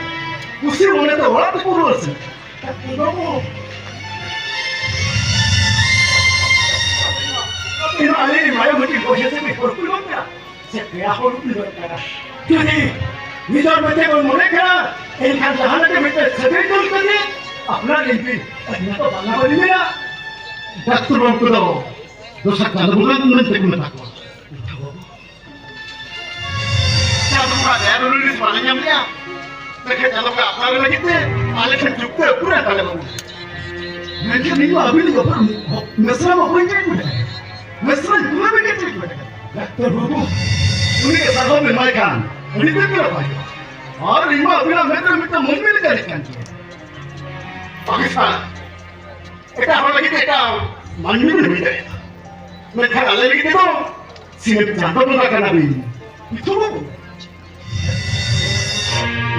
ᱠᱩᱥᱤ ᱢᱚᱱᱮᱛᱮ ᱚᱲᱟᱜ ᱛᱮᱠᱚ ᱨᱩᱣᱟᱹᱲ ᱥᱮᱱ ᱠᱟᱱᱟ᱾ ᱰᱟᱠᱛᱟᱨ ᱵᱟᱹᱵᱩ, ᱟᱹᱵᱤᱱ ᱦᱚᱸ ᱟᱹᱞᱤᱧ ᱢᱟᱭᱟ ᱢᱟᱹᱴᱤ ᱵᱚᱭᱦᱟ ᱥᱮ ᱵᱤᱱ ᱦᱚᱲ ᱠᱚ ᱵᱟᱝ ᱠᱟᱱᱟ? ᱥᱮ ᱯᱮᱲᱟ ᱦᱚᱲ ᱠᱚ ᱵᱟᱝ ᱠᱟᱱᱟ? ᱡᱩᱫᱤ ᱱᱤᱡᱚᱨ ᱢᱮᱱᱛᱮ ᱵᱚᱱ ᱢᱚᱱᱮ ᱠᱟᱱᱟ, ᱮᱱᱠᱷᱟᱱ ᱡᱟᱦᱟᱸ ᱞᱮᱠᱟ ᱢᱤᱫᱴᱮᱱ ᱥᱟᱹᱜᱟᱹᱭ ᱛᱚᱞ ᱠᱟᱛᱮ ᱟᱯᱱᱟᱨ ᱞᱤᱧ ᱵᱤᱱ, ᱟᱹᱞᱤᱧ ᱦᱚᱸᱛᱚ ᱵᱟᱝᱟ ᱵᱟᱹᱞᱤᱧ ᱢᱮᱱᱟ᱾ ᱰᱟᱠᱛᱟᱨ ᱵᱟᱹᱵᱩ ᱫᱚ ᱫᱚᱥᱟᱨ ᱪᱟᱸᱫᱚ ᱵᱚᱸᱜᱟ ᱢᱮᱱᱛᱮ ᱠᱚ ᱢᱮᱛᱟ ᱠᱚᱣᱟ᱾ ᱪᱟᱸᱫᱚ ᱵᱚᱸᱜᱟ ᱫᱟᱭᱟ ᱫᱩᱞᱟᱹᱲ ᱡᱩᱫᱤ ᱵᱟᱞᱮ ᱧᱟᱢ ᱞᱮᱜᱼᱟ, ᱛᱟᱦᱞᱮ ᱪᱟᱸᱫᱚ ᱵᱚᱸᱜᱟ ᱟᱯᱱᱟᱨ ᱞᱟᱹᱜᱤᱫ ᱛᱮ ᱟᱞᱮ ᱴᱷᱮᱱ ᱪᱩᱠᱛᱟᱹ ᱯᱩᱨᱟᱹ ᱛᱟᱞᱮ ᱵᱟᱹᱵᱩ᱾ ᱢᱮᱱᱠᱷᱟᱱ ᱤᱧ ᱢᱟ ᱟᱹᱵᱤᱱ ᱫᱚ ᱵᱟᱹᱵᱩ, ᱢᱮᱥᱨᱟ ᱢᱟ ᱵᱟᱹᱧ ᱴᱷᱤᱠ ᱵᱟᱲᱟᱭᱟ᱾ ᱢᱮᱥᱨᱟ ᱯᱩᱨᱟᱹ ᱵᱤᱱ ᱴᱷᱤᱠ ᱵᱟᱲᱟᱭᱟ᱾ ᱰᱟᱠᱛᱟᱨ ᱵᱟᱹᱵᱩ, ᱩᱱᱤ ᱜᱮ ᱥᱟᱨᱦᱟᱣ ᱵᱤᱱ ᱮᱢᱟᱭ ᱠᱷᱟᱱ ᱟᱹᱰᱤ ᱛᱮᱫ ᱜᱮ ᱱᱟᱯᱟᱭᱚᱜᱼᱟ᱾ ᱟᱨ ᱤᱧ ᱢᱟ ᱟᱹᱵᱤᱱᱟᱜ ᱢᱮᱫ ᱨᱮ ᱢᱤᱫᱴᱟᱝ ᱢᱟᱹᱱᱢᱤ ᱞᱮᱠᱟ ᱦᱮᱡ ᱠᱟᱱ ᱜᱮᱭᱟ᱾ ᱯᱟᱠᱤᱥᱛᱟᱱ ᱮᱴᱟᱜ ᱦᱚᱲ ᱞᱟᱹᱜᱤᱫ ᱫᱚ ᱮᱴᱟᱜ ᱢᱟᱹᱱᱢᱤ ᱵᱤᱱ ᱦᱩᱭ ᱫᱟᱲᱮᱭᱟᱜᱼᱟ, ᱢᱮᱱᱠᱷᱟᱱ ᱟᱞᱮ ᱞᱟᱹᱜᱤᱫ ᱫᱚ ᱥᱤᱧᱚᱛ ᱪᱟᱸᱫᱚ ᱵᱚᱸᱜᱟ ᱠᱟᱱᱟ ᱵᱤᱱ᱾ ᱯᱤᱴᱷᱩ ᱵᱟᱹᱵᱩ,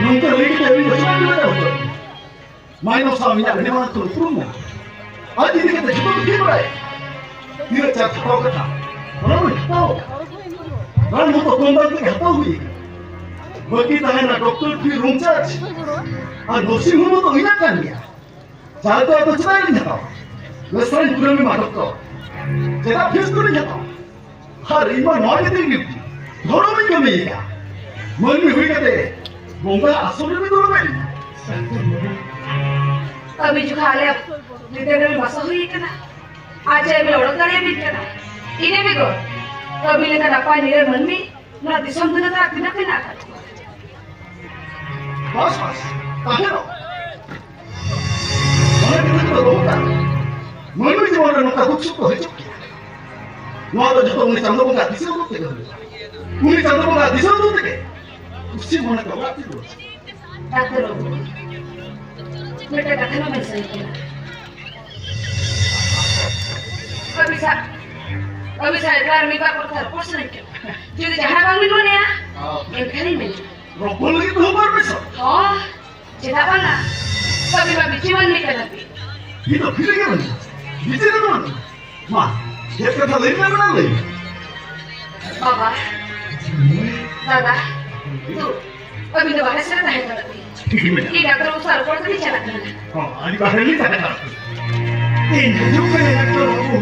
ᱱᱚᱝᱠᱟ ᱞᱟᱹᱭ ᱠᱟᱛᱮ ᱟᱹᱵᱤᱱ ᱫᱚ ᱪᱮᱫᱟᱜ ᱵᱤᱱ ᱞᱟᱹᱭᱟ ᱦᱚᱪᱚ? ᱢᱟᱭᱱᱚᱢ ᱥᱟᱶ ᱤᱧᱟᱹᱜ ᱟᱹᱰᱤ ᱢᱟᱨᱟᱝ ᱩᱯᱨᱩᱢ ᱢᱮᱱᱟᱜᱼᱟ᱾ ᱟᱡ ᱤᱫᱤ ᱠᱟᱛᱮ ᱡᱷᱚᱛᱚ ᱠᱚ ᱴᱷᱤᱠ ᱵᱟᱲᱟᱭᱟ᱾ ᱛᱤᱱᱟᱹᱜ ᱪᱟᱨ ᱦᱟᱛᱟᱣ ᱠᱟᱛᱷᱟ, ᱚᱱᱟ ᱵᱚᱱ ᱦᱟᱛᱟᱣ ᱠᱟᱜᱼᱟ᱾ ᱨᱟᱱ ᱦᱚᱸᱛᱚ ᱠᱚᱢ ᱫᱟᱢ ᱛᱮᱜᱮ ᱦᱟᱛᱟᱣ ᱦᱩᱭ ᱟᱠᱟᱱᱟ᱾ ᱵᱟᱹᱠᱤ ᱛᱟᱦᱮᱱᱟ ᱰᱚᱠᱴᱚᱨ ᱯᱷᱤ, ᱨᱩᱢ ᱪᱟᱨᱡᱽ, ᱟᱨ ᱱᱟᱨᱥᱤᱝ ᱦᱳᱢ ᱦᱚᱸᱛᱚ ᱤᱧᱟᱹᱜ ᱠᱟᱱ ᱜᱮᱭᱟ᱾ ᱪᱟᱨᱡᱽ ᱫᱚ ᱟᱫᱚ ᱪᱮᱫᱟᱜ ᱤᱧ ᱦᱟᱛᱟᱣᱟ? ᱢᱮᱥᱨᱟᱧ ᱯᱩᱨᱟᱹᱣ ᱢᱟ ᱰᱚᱠᱴᱚᱨ᱾ ᱪᱮᱫᱟᱜ ᱯᱷᱤᱥ ᱫᱚᱧ ᱦᱟᱛᱟᱣᱟ? ᱟᱨ ᱤᱧ ᱢᱟ ᱱᱚᱣᱟ ᱜᱮ ᱛᱤᱧ ᱰᱤᱭᱩᱴᱤ, ᱫᱷᱚᱨᱚᱢ ᱤᱧ ᱠᱟᱹᱢᱤᱭᱮᱫᱟ᱾ ᱢᱟᱹᱱᱢᱤ ᱦᱩᱭ ᱠᱟᱛᱮ ᱵᱚᱸᱜᱟ ᱟᱥᱚᱨ ᱨᱮ ᱫᱩᱲᱩᱵ ᱮᱱ᱾ ᱟᱹᱵᱤᱱ ᱡᱚᱠᱷᱟᱱ ᱟᱞᱮᱭᱟᱜ ᱵᱤᱨᱫᱟᱹᱜᱟᱲ ᱨᱮ ᱵᱟᱥᱟ ᱦᱩᱭ ᱟᱠᱟᱱᱟ, ᱟᱨ ᱪᱮᱫ ᱵᱤᱱ ᱚᱰᱚᱠ ᱫᱟᱲᱮᱭᱟᱵᱤᱱ ᱠᱟᱱᱟ? ᱤᱱᱟᱹ ᱵᱮᱜᱚᱨ ᱟᱹᱵᱤᱱ ᱞᱮᱠᱟ ᱱᱟᱯᱟᱭ ᱱᱤᱨᱟᱹ ᱢᱟᱹᱱᱢᱤ ᱱᱚᱣᱟ ᱫᱤᱥᱚᱢ ᱫᱩᱱᱤᱭᱟᱹ ᱨᱮ ᱛᱤᱱᱟᱹᱜ ᱢᱮᱱᱟᱜ ᱟᱠᱟᱫ ᱠᱚᱣᱟ? ᱵᱟᱥ, ᱵᱟᱥ, ᱛᱟᱦᱮᱱᱚᱜ᱾ ᱢᱚᱱᱮ ᱵᱷᱤᱛᱤᱨ ᱨᱮᱫᱚ ᱵᱟᱹᱱᱩᱜ ᱠᱟᱜ᱾ ᱢᱟᱹᱱᱢᱤ ᱡᱤᱵᱚᱱ ᱨᱮ ᱱᱚᱝᱠᱟ ᱫᱩᱠ ᱥᱩᱠ ᱫᱚ ᱦᱤᱡᱩᱜ ᱜᱮᱭᱟ᱾ ᱱᱚᱣᱟ ᱫᱚ ᱡᱚᱛᱚ ᱩᱱᱤ ᱪᱟᱸᱫᱚ ᱵᱚᱸᱜᱟ ᱫᱤᱥᱟᱹ ᱩᱫᱩᱜ ᱛᱮᱜᱮ ᱦᱩᱭᱩᱜᱼᱟ᱾ ᱩᱱᱤ ᱪᱟᱸᱫᱚ ᱵᱚᱸᱜᱟ ᱫᱤᱥᱟᱹ ᱩᱫᱩᱜ ᱛᱮᱜᱮ ᱠᱩᱥᱤ ᱢᱚᱱᱮ ᱛᱮ ᱚᱲᱟᱜ ᱛᱮ ᱨᱩᱣᱟᱹᱲ᱾ ᱰᱟᱠᱛᱟᱨ ᱵᱟᱹᱵᱩ, ᱢᱤᱫᱴᱟᱝ ᱠᱟᱛᱷᱟ ᱢᱟ ᱢᱮᱱ ᱥᱟᱱᱟᱧ ᱠᱟᱱᱟ᱾ ᱟᱹᱵᱤᱱ ᱥᱟᱶ, ᱟᱹᱵᱤᱱ ᱥᱟᱶ ᱮᱠᱞᱟ ᱨᱮ ᱢᱤᱫ ᱵᱟᱨ ᱠᱟᱛᱷᱟ ᱨᱚᱯᱚᱲ ᱥᱟᱱᱟᱧ ᱠᱟᱱᱟ᱾ ᱡᱩᱫᱤ ᱡᱟᱦᱟᱱᱟᱜ ᱵᱟᱝ ᱵᱤᱱ ᱢᱚᱱᱮᱭᱟ, ᱮᱱᱠᱷᱟᱱᱤᱧ ᱢᱮᱱᱟ᱾ ᱨᱚᱯᱚᱲ ᱞᱟᱹᱜᱤᱫ ᱫᱚ ᱵᱟᱨ ᱯᱮ ᱥᱟᱶ᱾ ᱦᱚᱸ, ᱪᱮᱫᱟᱜ ᱵᱟᱝᱟ? ᱟᱹᱵᱤᱱ ᱢᱟ ᱵᱤᱪᱟᱹᱨ ᱢᱟᱹᱱᱢᱤ ᱠᱟᱱᱟ ᱵᱤᱱ᱾ ᱤᱧ ᱫᱚ ᱯᱷᱤᱨᱤ ᱜᱮ ᱢᱮᱱᱟᱹᱧᱟ᱾ ᱵᱤᱪᱟᱹᱨ ᱨᱮᱫᱚ ᱵᱟᱹᱱᱩᱧᱟ᱾ ᱢᱟ, ᱪᱮᱫ ᱠᱟᱛᱷᱟ ᱞᱟᱹᱭ ᱢᱮ, ᱢᱮᱰᱟᱢ, ᱞᱟᱹᱭ ᱢᱮ᱾ ᱵᱟᱵᱟ, ᱫᱟᱫᱟ, ᱫᱩ, ᱟᱹᱵᱤᱱ ᱫᱚ ᱵᱟᱦᱨᱮ ᱥᱮᱫ ᱨᱮ ᱛᱟᱦᱮᱸ ᱠᱟᱱᱟ ᱵᱤᱱ᱾ ᱴᱷᱤᱠ ᱢᱮᱱᱟᱜ᱾ ᱤᱧ ᱰᱟᱠᱛᱟᱨ ᱵᱟᱹᱵᱩ ᱥᱟᱶ ᱨᱚᱯᱚᱲ ᱛᱮᱞᱤᱧ ᱪᱟᱞᱟᱜ ᱠᱟᱱᱟ᱾ ᱦᱚᱸ, ᱟᱹᱰᱤ ᱵᱟᱦᱨᱮ ᱞᱤᱧ ᱛᱟᱦᱮᱸ ᱠᱟᱱᱟ᱾ ᱤᱧ ᱦᱤᱡᱩᱜ ᱠᱟᱹᱱᱟᱹᱧ, ᱰᱟᱠᱛᱟᱨ ᱵᱟᱹᱵᱩ᱾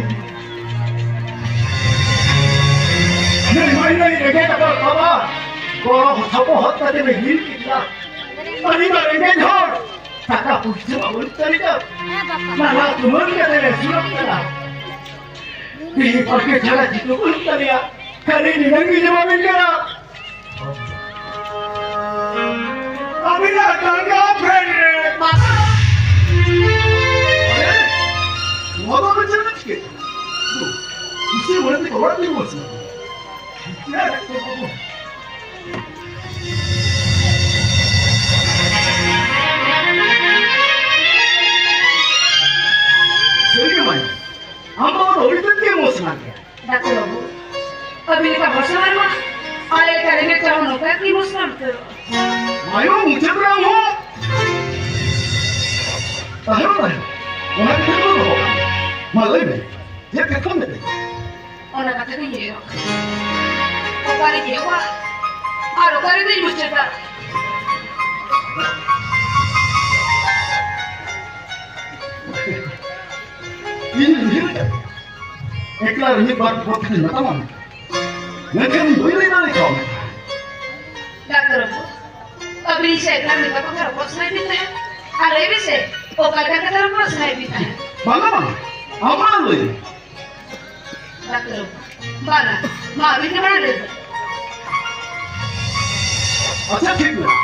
ᱱᱩᱭ ᱢᱟᱹᱭ ᱱᱩᱭ ᱨᱮᱸᱜᱮᱡ ᱟᱠᱟᱫ ᱵᱟᱵᱟ, ᱜᱚᱲᱚ ᱥᱚᱯᱚᱦᱚᱫ ᱠᱟᱛᱮ ᱞᱮ ᱦᱤᱨ ᱠᱮᱫᱟ᱾ ᱟᱹᱰᱤ ᱢᱟ ᱨᱮᱸᱜᱮᱡ ᱦᱚᱲ, ᱴᱟᱠᱟ ᱯᱩᱭᱥᱟᱹ ᱢᱟ ᱵᱟᱹᱱᱩᱜ ᱛᱟᱞᱮᱭᱟ᱾ ᱦᱮᱸ, ᱵᱟᱯᱟ᱾ ᱱᱟᱞᱦᱟ ᱛᱩᱢᱟᱹᱞ ᱠᱟᱛᱮ ᱞᱮ ᱟᱹᱥᱩᱞᱚᱜ ᱠᱟᱱᱟ᱾ ᱛᱮᱦᱮᱧ ᱯᱟᱨᱠᱮ ᱪᱷᱟᱲᱟ ᱪᱤᱠᱟᱹ ᱵᱟᱹᱱᱩᱜ ᱛᱟᱞᱮᱭᱟ᱾ ᱠᱷᱟᱹᱞᱤ ᱱᱤᱱᱟᱹᱜ ᱜᱮ ᱡᱚᱢᱟ ᱢᱮᱱ ᱠᱟᱱᱟ᱾ ᱟᱹᱵᱤᱱᱟᱜ ᱴᱟᱠᱟ friend ᱨᱮ ᱯᱟᱥᱟ᱾ ᱟᱨᱮ, ᱱᱚᱣᱟ ᱫᱚ ᱟᱵᱮᱱ ᱪᱮᱫ ᱵᱮᱱ ᱪᱤᱠᱟᱹᱭᱮᱫᱟ? ᱫᱩ, ᱠᱩᱥᱤ ᱢᱚᱱᱮ ᱛᱮ ᱚᱲᱟᱜ ᱵᱮᱱ ᱨᱩᱣᱟᱹᱲ ᱥᱮᱱᱚᱜ ᱵᱮᱱ᱾ ᱪᱮᱫ ᱠᱚ ᱵᱟᱵᱚ? ᱥᱟᱹᱨᱤ ᱜᱮ ᱢᱟᱭ, ᱟᱢ ᱵᱟᱵᱟ ᱫᱚ ᱟᱹᱰᱤ ᱛᱮᱫ ᱜᱮ emotional ᱜᱮᱭᱟ᱾ ᱰᱟᱠᱛᱟᱨ ᱵᱟᱹᱵᱩ, ᱟᱹᱵᱤᱱ ᱞᱮᱠᱟ ᱦᱚᱲ ᱥᱟᱶ ᱨᱮᱢᱟ ᱟᱞᱮ ᱞᱮᱠᱟ ᱨᱮᱸᱜᱮᱡ ᱪᱟᱞᱟᱣ ᱱᱚᱝᱠᱟ ᱜᱮ emotional ᱩᱛᱟᱹᱨᱚᱜ᱾ ᱢᱟᱭᱟ ᱢᱩᱪᱟᱹᱫ ᱨᱮ ᱟᱢ ᱦᱚᱸ᱾ ᱛᱟᱦᱮᱸ ᱦᱚᱸ ᱛᱟᱦᱮᱸ᱾ ᱚᱱᱟ ᱠᱷᱟᱹᱛᱤᱨ ᱫᱚ ᱫᱚᱦᱚ ᱠᱟᱜ ᱢᱮ᱾ ᱢᱟ ᱞᱟᱹᱭ ᱢᱮ, ᱪᱮᱫ ᱠᱟᱛᱷᱟᱢ ᱢᱮᱱᱮᱫ? ᱚᱱᱟ ᱠᱟᱛᱷᱟ ᱜᱤᱧ ᱞᱟᱹᱭ ᱨᱚᱲ᱾ ᱚᱠᱟᱨᱮᱧ ᱮᱦᱚᱵᱟ ᱟᱨ ᱚᱠᱟᱨᱮ ᱫᱚᱧ ᱢᱩᱪᱟᱹᱫᱟ? ᱤᱧ ᱩᱭᱦᱟᱹᱨ ᱠᱟᱫᱟ, ᱮᱠᱞᱟ ᱨᱮ ᱢᱤᱫ ᱵᱟᱨ ᱠᱟᱛᱷᱟᱧ ᱢᱮᱛᱟᱢᱟ, ᱢᱮᱱᱠᱷᱟᱱ ᱵᱟᱹᱧ ᱞᱟᱹᱭ ᱫᱟᱲᱮ ᱠᱟᱣᱫᱟ᱾ ᱰᱟᱠᱛᱟᱨ ᱵᱟᱹᱵᱩ, ᱟᱹᱵᱤᱱ ᱥᱮ ᱮᱠᱞᱟ ᱢᱤᱫ ᱵᱟᱨ ᱠᱟᱛᱷᱟ ᱨᱚᱯᱚᱲ ᱥᱟᱱᱟᱭᱮᱫ ᱵᱤᱱ ᱛᱟᱦᱮᱸᱫ᱾ ᱟᱨ ᱞᱟᱹᱭ ᱵᱤᱱ ᱥᱮ, ᱚᱠᱟ ᱞᱮᱠᱟᱱ ᱠᱟᱛᱷᱟ ᱨᱚᱯᱚᱲ ᱥᱟᱱᱟᱭᱮᱫ ᱵᱤᱱ ᱛᱟᱦᱮᱸᱫ? ᱵᱟᱝᱟ, ᱵᱟᱝᱟ, ᱟᱢ ᱢᱟᱲᱟᱝ ᱞᱟᱹᱭ ᱢᱮ᱾ ᱰᱟᱠᱛᱟᱨ ᱵᱟᱹᱵᱩ, ᱵᱟᱝᱟ, ᱢᱟ ᱟᱹᱵᱤᱱ ᱜᱮ ᱢᱟᱲᱟᱝ ᱞᱟᱹᱭ ᱵᱤᱱ᱾ ᱟᱪᱪᱷᱟ, ᱴᱷᱤᱠ ᱢᱮᱱᱟᱜᱼᱟ᱾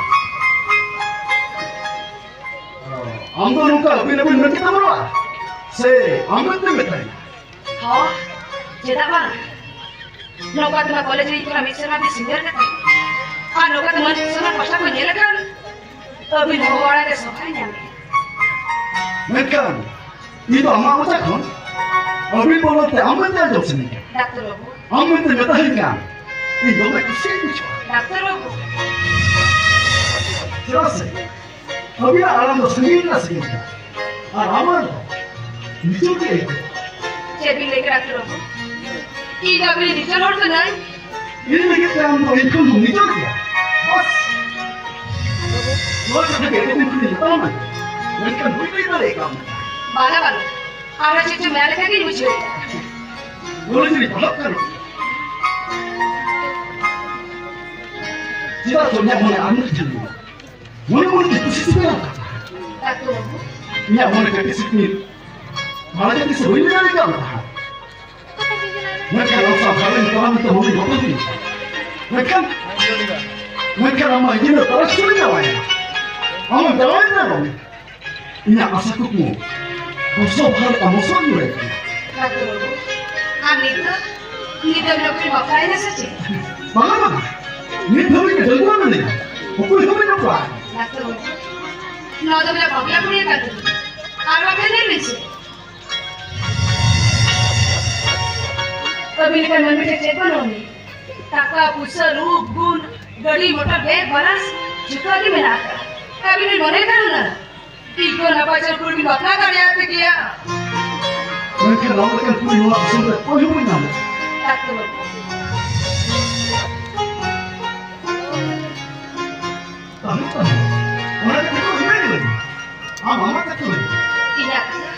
ᱟᱢ ᱫᱚ ᱱᱚᱝᱠᱟ ᱟᱹᱵᱤᱱ ᱟᱹᱵᱤᱱ ᱢᱮᱱ ᱠᱮᱫᱟᱢ ᱨᱚᱲᱟ? ᱥᱮ ᱟᱢ ᱢᱮᱱᱛᱮᱢ ᱢᱮᱛᱟᱭᱟ? ᱦᱚᱸ, ᱪᱮᱫᱟᱜ ᱵᱟᱝ? ᱱᱚᱝᱠᱟ ᱛᱮᱢᱟ ᱠᱚᱞᱮᱡᱽ ᱨᱮ ᱤᱧ ᱠᱷᱚᱱᱟᱜ ᱢᱤᱫ ᱥᱮᱨᱢᱟ ᱵᱤᱱ ᱥᱤᱱᱤᱭᱟᱨ ᱜᱮᱛᱤᱧ᱾ ᱟᱨ ᱱᱚᱝᱠᱟ ᱛᱮ ᱢᱟᱹᱱ ᱥᱚᱱᱢᱟᱱ ᱯᱟᱥᱴᱟ ᱠᱷᱚᱱ ᱧᱮᱞ ᱟᱠᱟᱱ, ᱟᱹᱵᱤᱱ ᱦᱚᱦᱚ ᱟᱲᱟᱝ ᱨᱮ ᱥᱚᱵᱷᱟᱭ ᱧᱟᱢ ᱜᱮᱭᱟ᱾ ᱢᱮᱱᱠᱷᱟᱱ ᱤᱧ ᱫᱚ ᱟᱢᱟᱜ ᱢᱚᱪᱟ ᱠᱷᱚᱱ ᱟᱹᱵᱤᱱ ᱵᱚᱫᱚᱞ ᱛᱮ ᱟᱢ ᱢᱮᱱᱛᱮ ᱟᱸᱡᱚᱢ ᱥᱟᱱᱟᱧ ᱠᱟᱱᱟ᱾ ᱰᱟᱠᱛᱟᱨ ᱵᱟᱹᱵᱩ᱾ ᱟᱢ ᱢᱮᱱᱛᱮ ᱢᱮᱛᱟᱧ ᱠᱷᱟᱱ ᱤᱧ ᱫᱚᱢᱮ ᱠᱩᱥᱤᱧ ᱵᱩᱡᱷᱟᱹᱣᱟ᱾ ᱰᱟᱠᱛᱟᱨ ᱵᱟᱹᱵᱩ᱾ ᱪᱮᱫᱟᱜ ᱥᱮ ᱟᱹᱵᱤᱱᱟᱜ ᱟᱲᱟᱝ ᱫᱚ ᱥᱟᱺᱜᱤᱧ ᱨᱮᱱᱟᱜ ᱥᱟᱺᱜᱤᱧ ᱠᱟᱱᱟ᱾ ᱟᱨ ᱟᱢᱟᱜ ᱫᱚ ᱱᱤᱡᱚᱨ ᱜᱮ ᱟᱹᱭᱠᱟᱹᱜᱼᱟ᱾ ᱪᱮᱫ ᱵᱤᱱ ᱞᱟᱹᱭ ᱠᱮᱫᱟ ᱰᱟᱠᱛᱟᱨ ᱵᱟᱹᱵᱩ? ᱤᱧ ᱫᱚ ᱟᱹᱵᱤᱱ ᱱᱤᱡᱚᱨ ᱦᱚᱲ ᱠᱟᱹᱱᱟᱹᱧ᱾ ᱤᱧ ᱞᱟᱹᱜᱤᱫ ᱛᱮ ᱟᱢ ᱫᱚ ᱤᱧ ᱠᱷᱚᱱ ᱫᱚ ᱱᱤᱡᱚᱨ ᱜᱮᱭᱟ᱾ ᱵᱟᱥ᱾ ᱱᱚᱣᱟ ᱠᱟᱛᱷᱟ ᱜᱮ ᱟᱹᱰᱤ ᱫᱤᱱ ᱠᱷᱚᱱᱤᱧ ᱢᱮᱛᱟᱢᱟ᱾ ᱢᱮᱱᱠᱷᱟᱱ ᱵᱟᱹᱧ ᱞᱟᱹᱭ ᱫᱟᱲᱮᱭᱟᱜ ᱠᱟᱱᱟ᱾ ᱵᱟᱝᱟ, ᱵᱟᱝᱟ᱾ ᱟᱨᱦᱚᱸ ᱪᱮᱫ ᱪᱚ ᱢᱮᱱ ᱞᱮᱠᱟ ᱜᱤᱧ ᱵᱩᱡᱷᱟᱹᱣᱮᱫᱼᱟ᱾ ᱱᱚᱰᱮ ᱡᱩᱫᱤ ᱯᱟᱲᱦᱟᱜ ᱠᱟᱱᱟ᱾ ᱪᱮᱫᱟᱜ ᱪᱚ ᱤᱧᱟᱹᱜ ᱢᱚᱱᱮ ᱟᱨ ᱢᱤᱫ ᱴᱷᱮᱱ ᱢᱮᱱᱟᱜᱼᱟ᱾ ᱢᱚᱱᱮ ᱢᱚᱱᱮ ᱛᱮ ᱠᱩᱥᱤ ᱥᱤᱵᱤᱞ ᱠᱟᱱᱟ᱾ ᱰᱟᱠᱛᱟᱨ ᱵᱟᱹᱵᱩ᱾ ᱤᱧᱟᱹᱜ ᱢᱚᱱᱮ ᱠᱟᱹᱴᱤᱡ ᱥᱤᱠᱲᱤ ᱢᱟᱲᱟᱝ ᱛᱤᱥ ᱦᱩᱭ ᱫᱟᱲᱮ ᱠᱟᱱ ᱛᱟᱦᱮᱸᱫ᱾ ᱢᱮᱱᱠᱷᱟᱱ ᱟᱢ ᱥᱟᱶ ᱜᱷᱟᱨᱚᱸᱡᱽ ᱛᱟᱞᱟ ᱢᱤᱫᱴᱟᱝ ᱦᱩᱰᱤᱧ ᱵᱟᱯᱞᱟ ᱦᱩᱭ ᱮᱱᱟ᱾ ᱢᱮᱱᱠᱷᱟᱱ, ᱢᱮᱱᱠᱷᱟᱱ ᱟᱢᱟᱜ ᱤᱧ ᱫᱚ ᱛᱟᱨᱟᱥ ᱪᱩᱲᱤ ᱪᱟᱵᱟᱭᱮᱱᱟ᱾ ᱟᱢᱮᱢ ᱪᱟᱵᱟᱭᱮᱱᱟ ᱵᱟᱝ? ᱤᱧᱟᱹᱜ ᱟᱥᱟ ᱠᱩᱠᱢᱩ ᱵᱚᱨᱥᱚ ᱵᱷᱟᱨ ᱟᱢ ᱥᱚᱝ ᱨᱮ᱾ ᱰᱟᱠᱛᱟᱨ ᱵᱟᱹᱵᱩ, ᱟᱨ ᱱᱤᱛᱚᱜ, ᱱᱤᱛᱚᱜ ᱞᱚᱠᱷᱱᱤ ᱵᱟᱯᱞᱟᱭᱮᱱᱟ ᱥᱮ ᱪᱮᱫ? ᱵᱟᱝᱟ, ᱵᱟᱝᱟ᱾ ᱱᱤᱛ ᱫᱷᱟᱹᱵᱤᱡ ᱰᱟᱺᱜᱩᱣᱟᱹ ᱢᱮᱱᱟᱹᱧᱟ᱾ ᱚᱠᱚᱭ ᱦᱚᱸ ᱵᱟᱹᱧ ᱵᱟᱯᱞᱟ ᱟᱠᱟᱱᱟ᱾ ᱰᱟᱠᱛᱟᱨ ᱵᱟᱹᱵᱩ, ᱱᱚᱣᱟ ᱫᱚ ᱵᱚᱞᱮ ᱵᱟᱯᱞᱟ ᱠᱩᱲᱤ ᱟᱠᱟᱱ ᱛᱟᱹᱵᱤᱱᱟ᱾ ᱟᱨ ᱵᱟᱠᱷᱟᱱ ᱞᱟᱹᱭ ᱵᱤᱱ ᱥᱮ? ᱟᱹᱵᱤᱱ ᱞᱮᱠᱟᱱ ᱢᱟᱹᱱᱢᱤ ᱴᱷᱮᱱ ᱪᱮᱫ ᱵᱟᱹᱱᱩᱜ ᱟᱹᱱᱤᱡ? ᱴᱟᱠᱟ, ᱯᱩᱭᱥᱟᱹ, ᱨᱩᱯ, ᱜᱩᱱ, ᱜᱟᱹᱰᱤ, ᱢᱚᱴᱚᱨ, ᱵᱮᱝᱠ ᱵᱮᱞᱮᱱᱥ ᱡᱚᱛᱚ ᱜᱮ ᱢᱮᱱᱟᱜ ᱟᱠᱟᱫᱼᱟ᱾ ᱟᱹᱵᱤᱱ ᱵᱤᱱ ᱢᱚᱱᱮ ᱠᱷᱟᱱ ᱦᱩᱱᱟᱹᱝ ᱤᱧ ᱠᱷᱚᱱ ᱱᱟᱯᱟᱭ ᱪᱮᱦᱨᱟ ᱠᱩᱲᱤ ᱵᱤᱱ ᱵᱟᱯᱞᱟ ᱫᱟᱲᱮᱭᱟᱜ ᱛᱮᱜᱮᱭᱟ᱾ ᱢᱮᱱᱠᱷᱟᱱ ᱟᱢ ᱞᱮᱠᱟᱱ ᱠᱩᱲᱤ ᱱᱚᱣᱟ ᱫᱤᱥᱚᱢ ᱨᱮ ᱚᱠᱚᱭ ᱦᱚᱸ ᱵᱟᱹᱧ ᱧᱟᱢᱟ᱾ ᱰᱟᱠᱛᱟᱨ ᱵᱟᱹᱵᱩ᱾ ᱛᱟᱦᱞᱮ, ᱛᱟᱦᱞᱮ, ᱚᱱᱟ ᱠᱟᱛᱷᱟ ᱠᱚ ᱞᱟᱹᱭ ᱞᱮ᱾ ᱟᱢ ᱟᱢᱟᱜ ᱠᱟᱛᱷᱟ ᱞᱟᱹᱭ ᱢᱮ᱾ ᱤᱧᱟᱹᱜ ᱠᱟᱛᱷᱟ?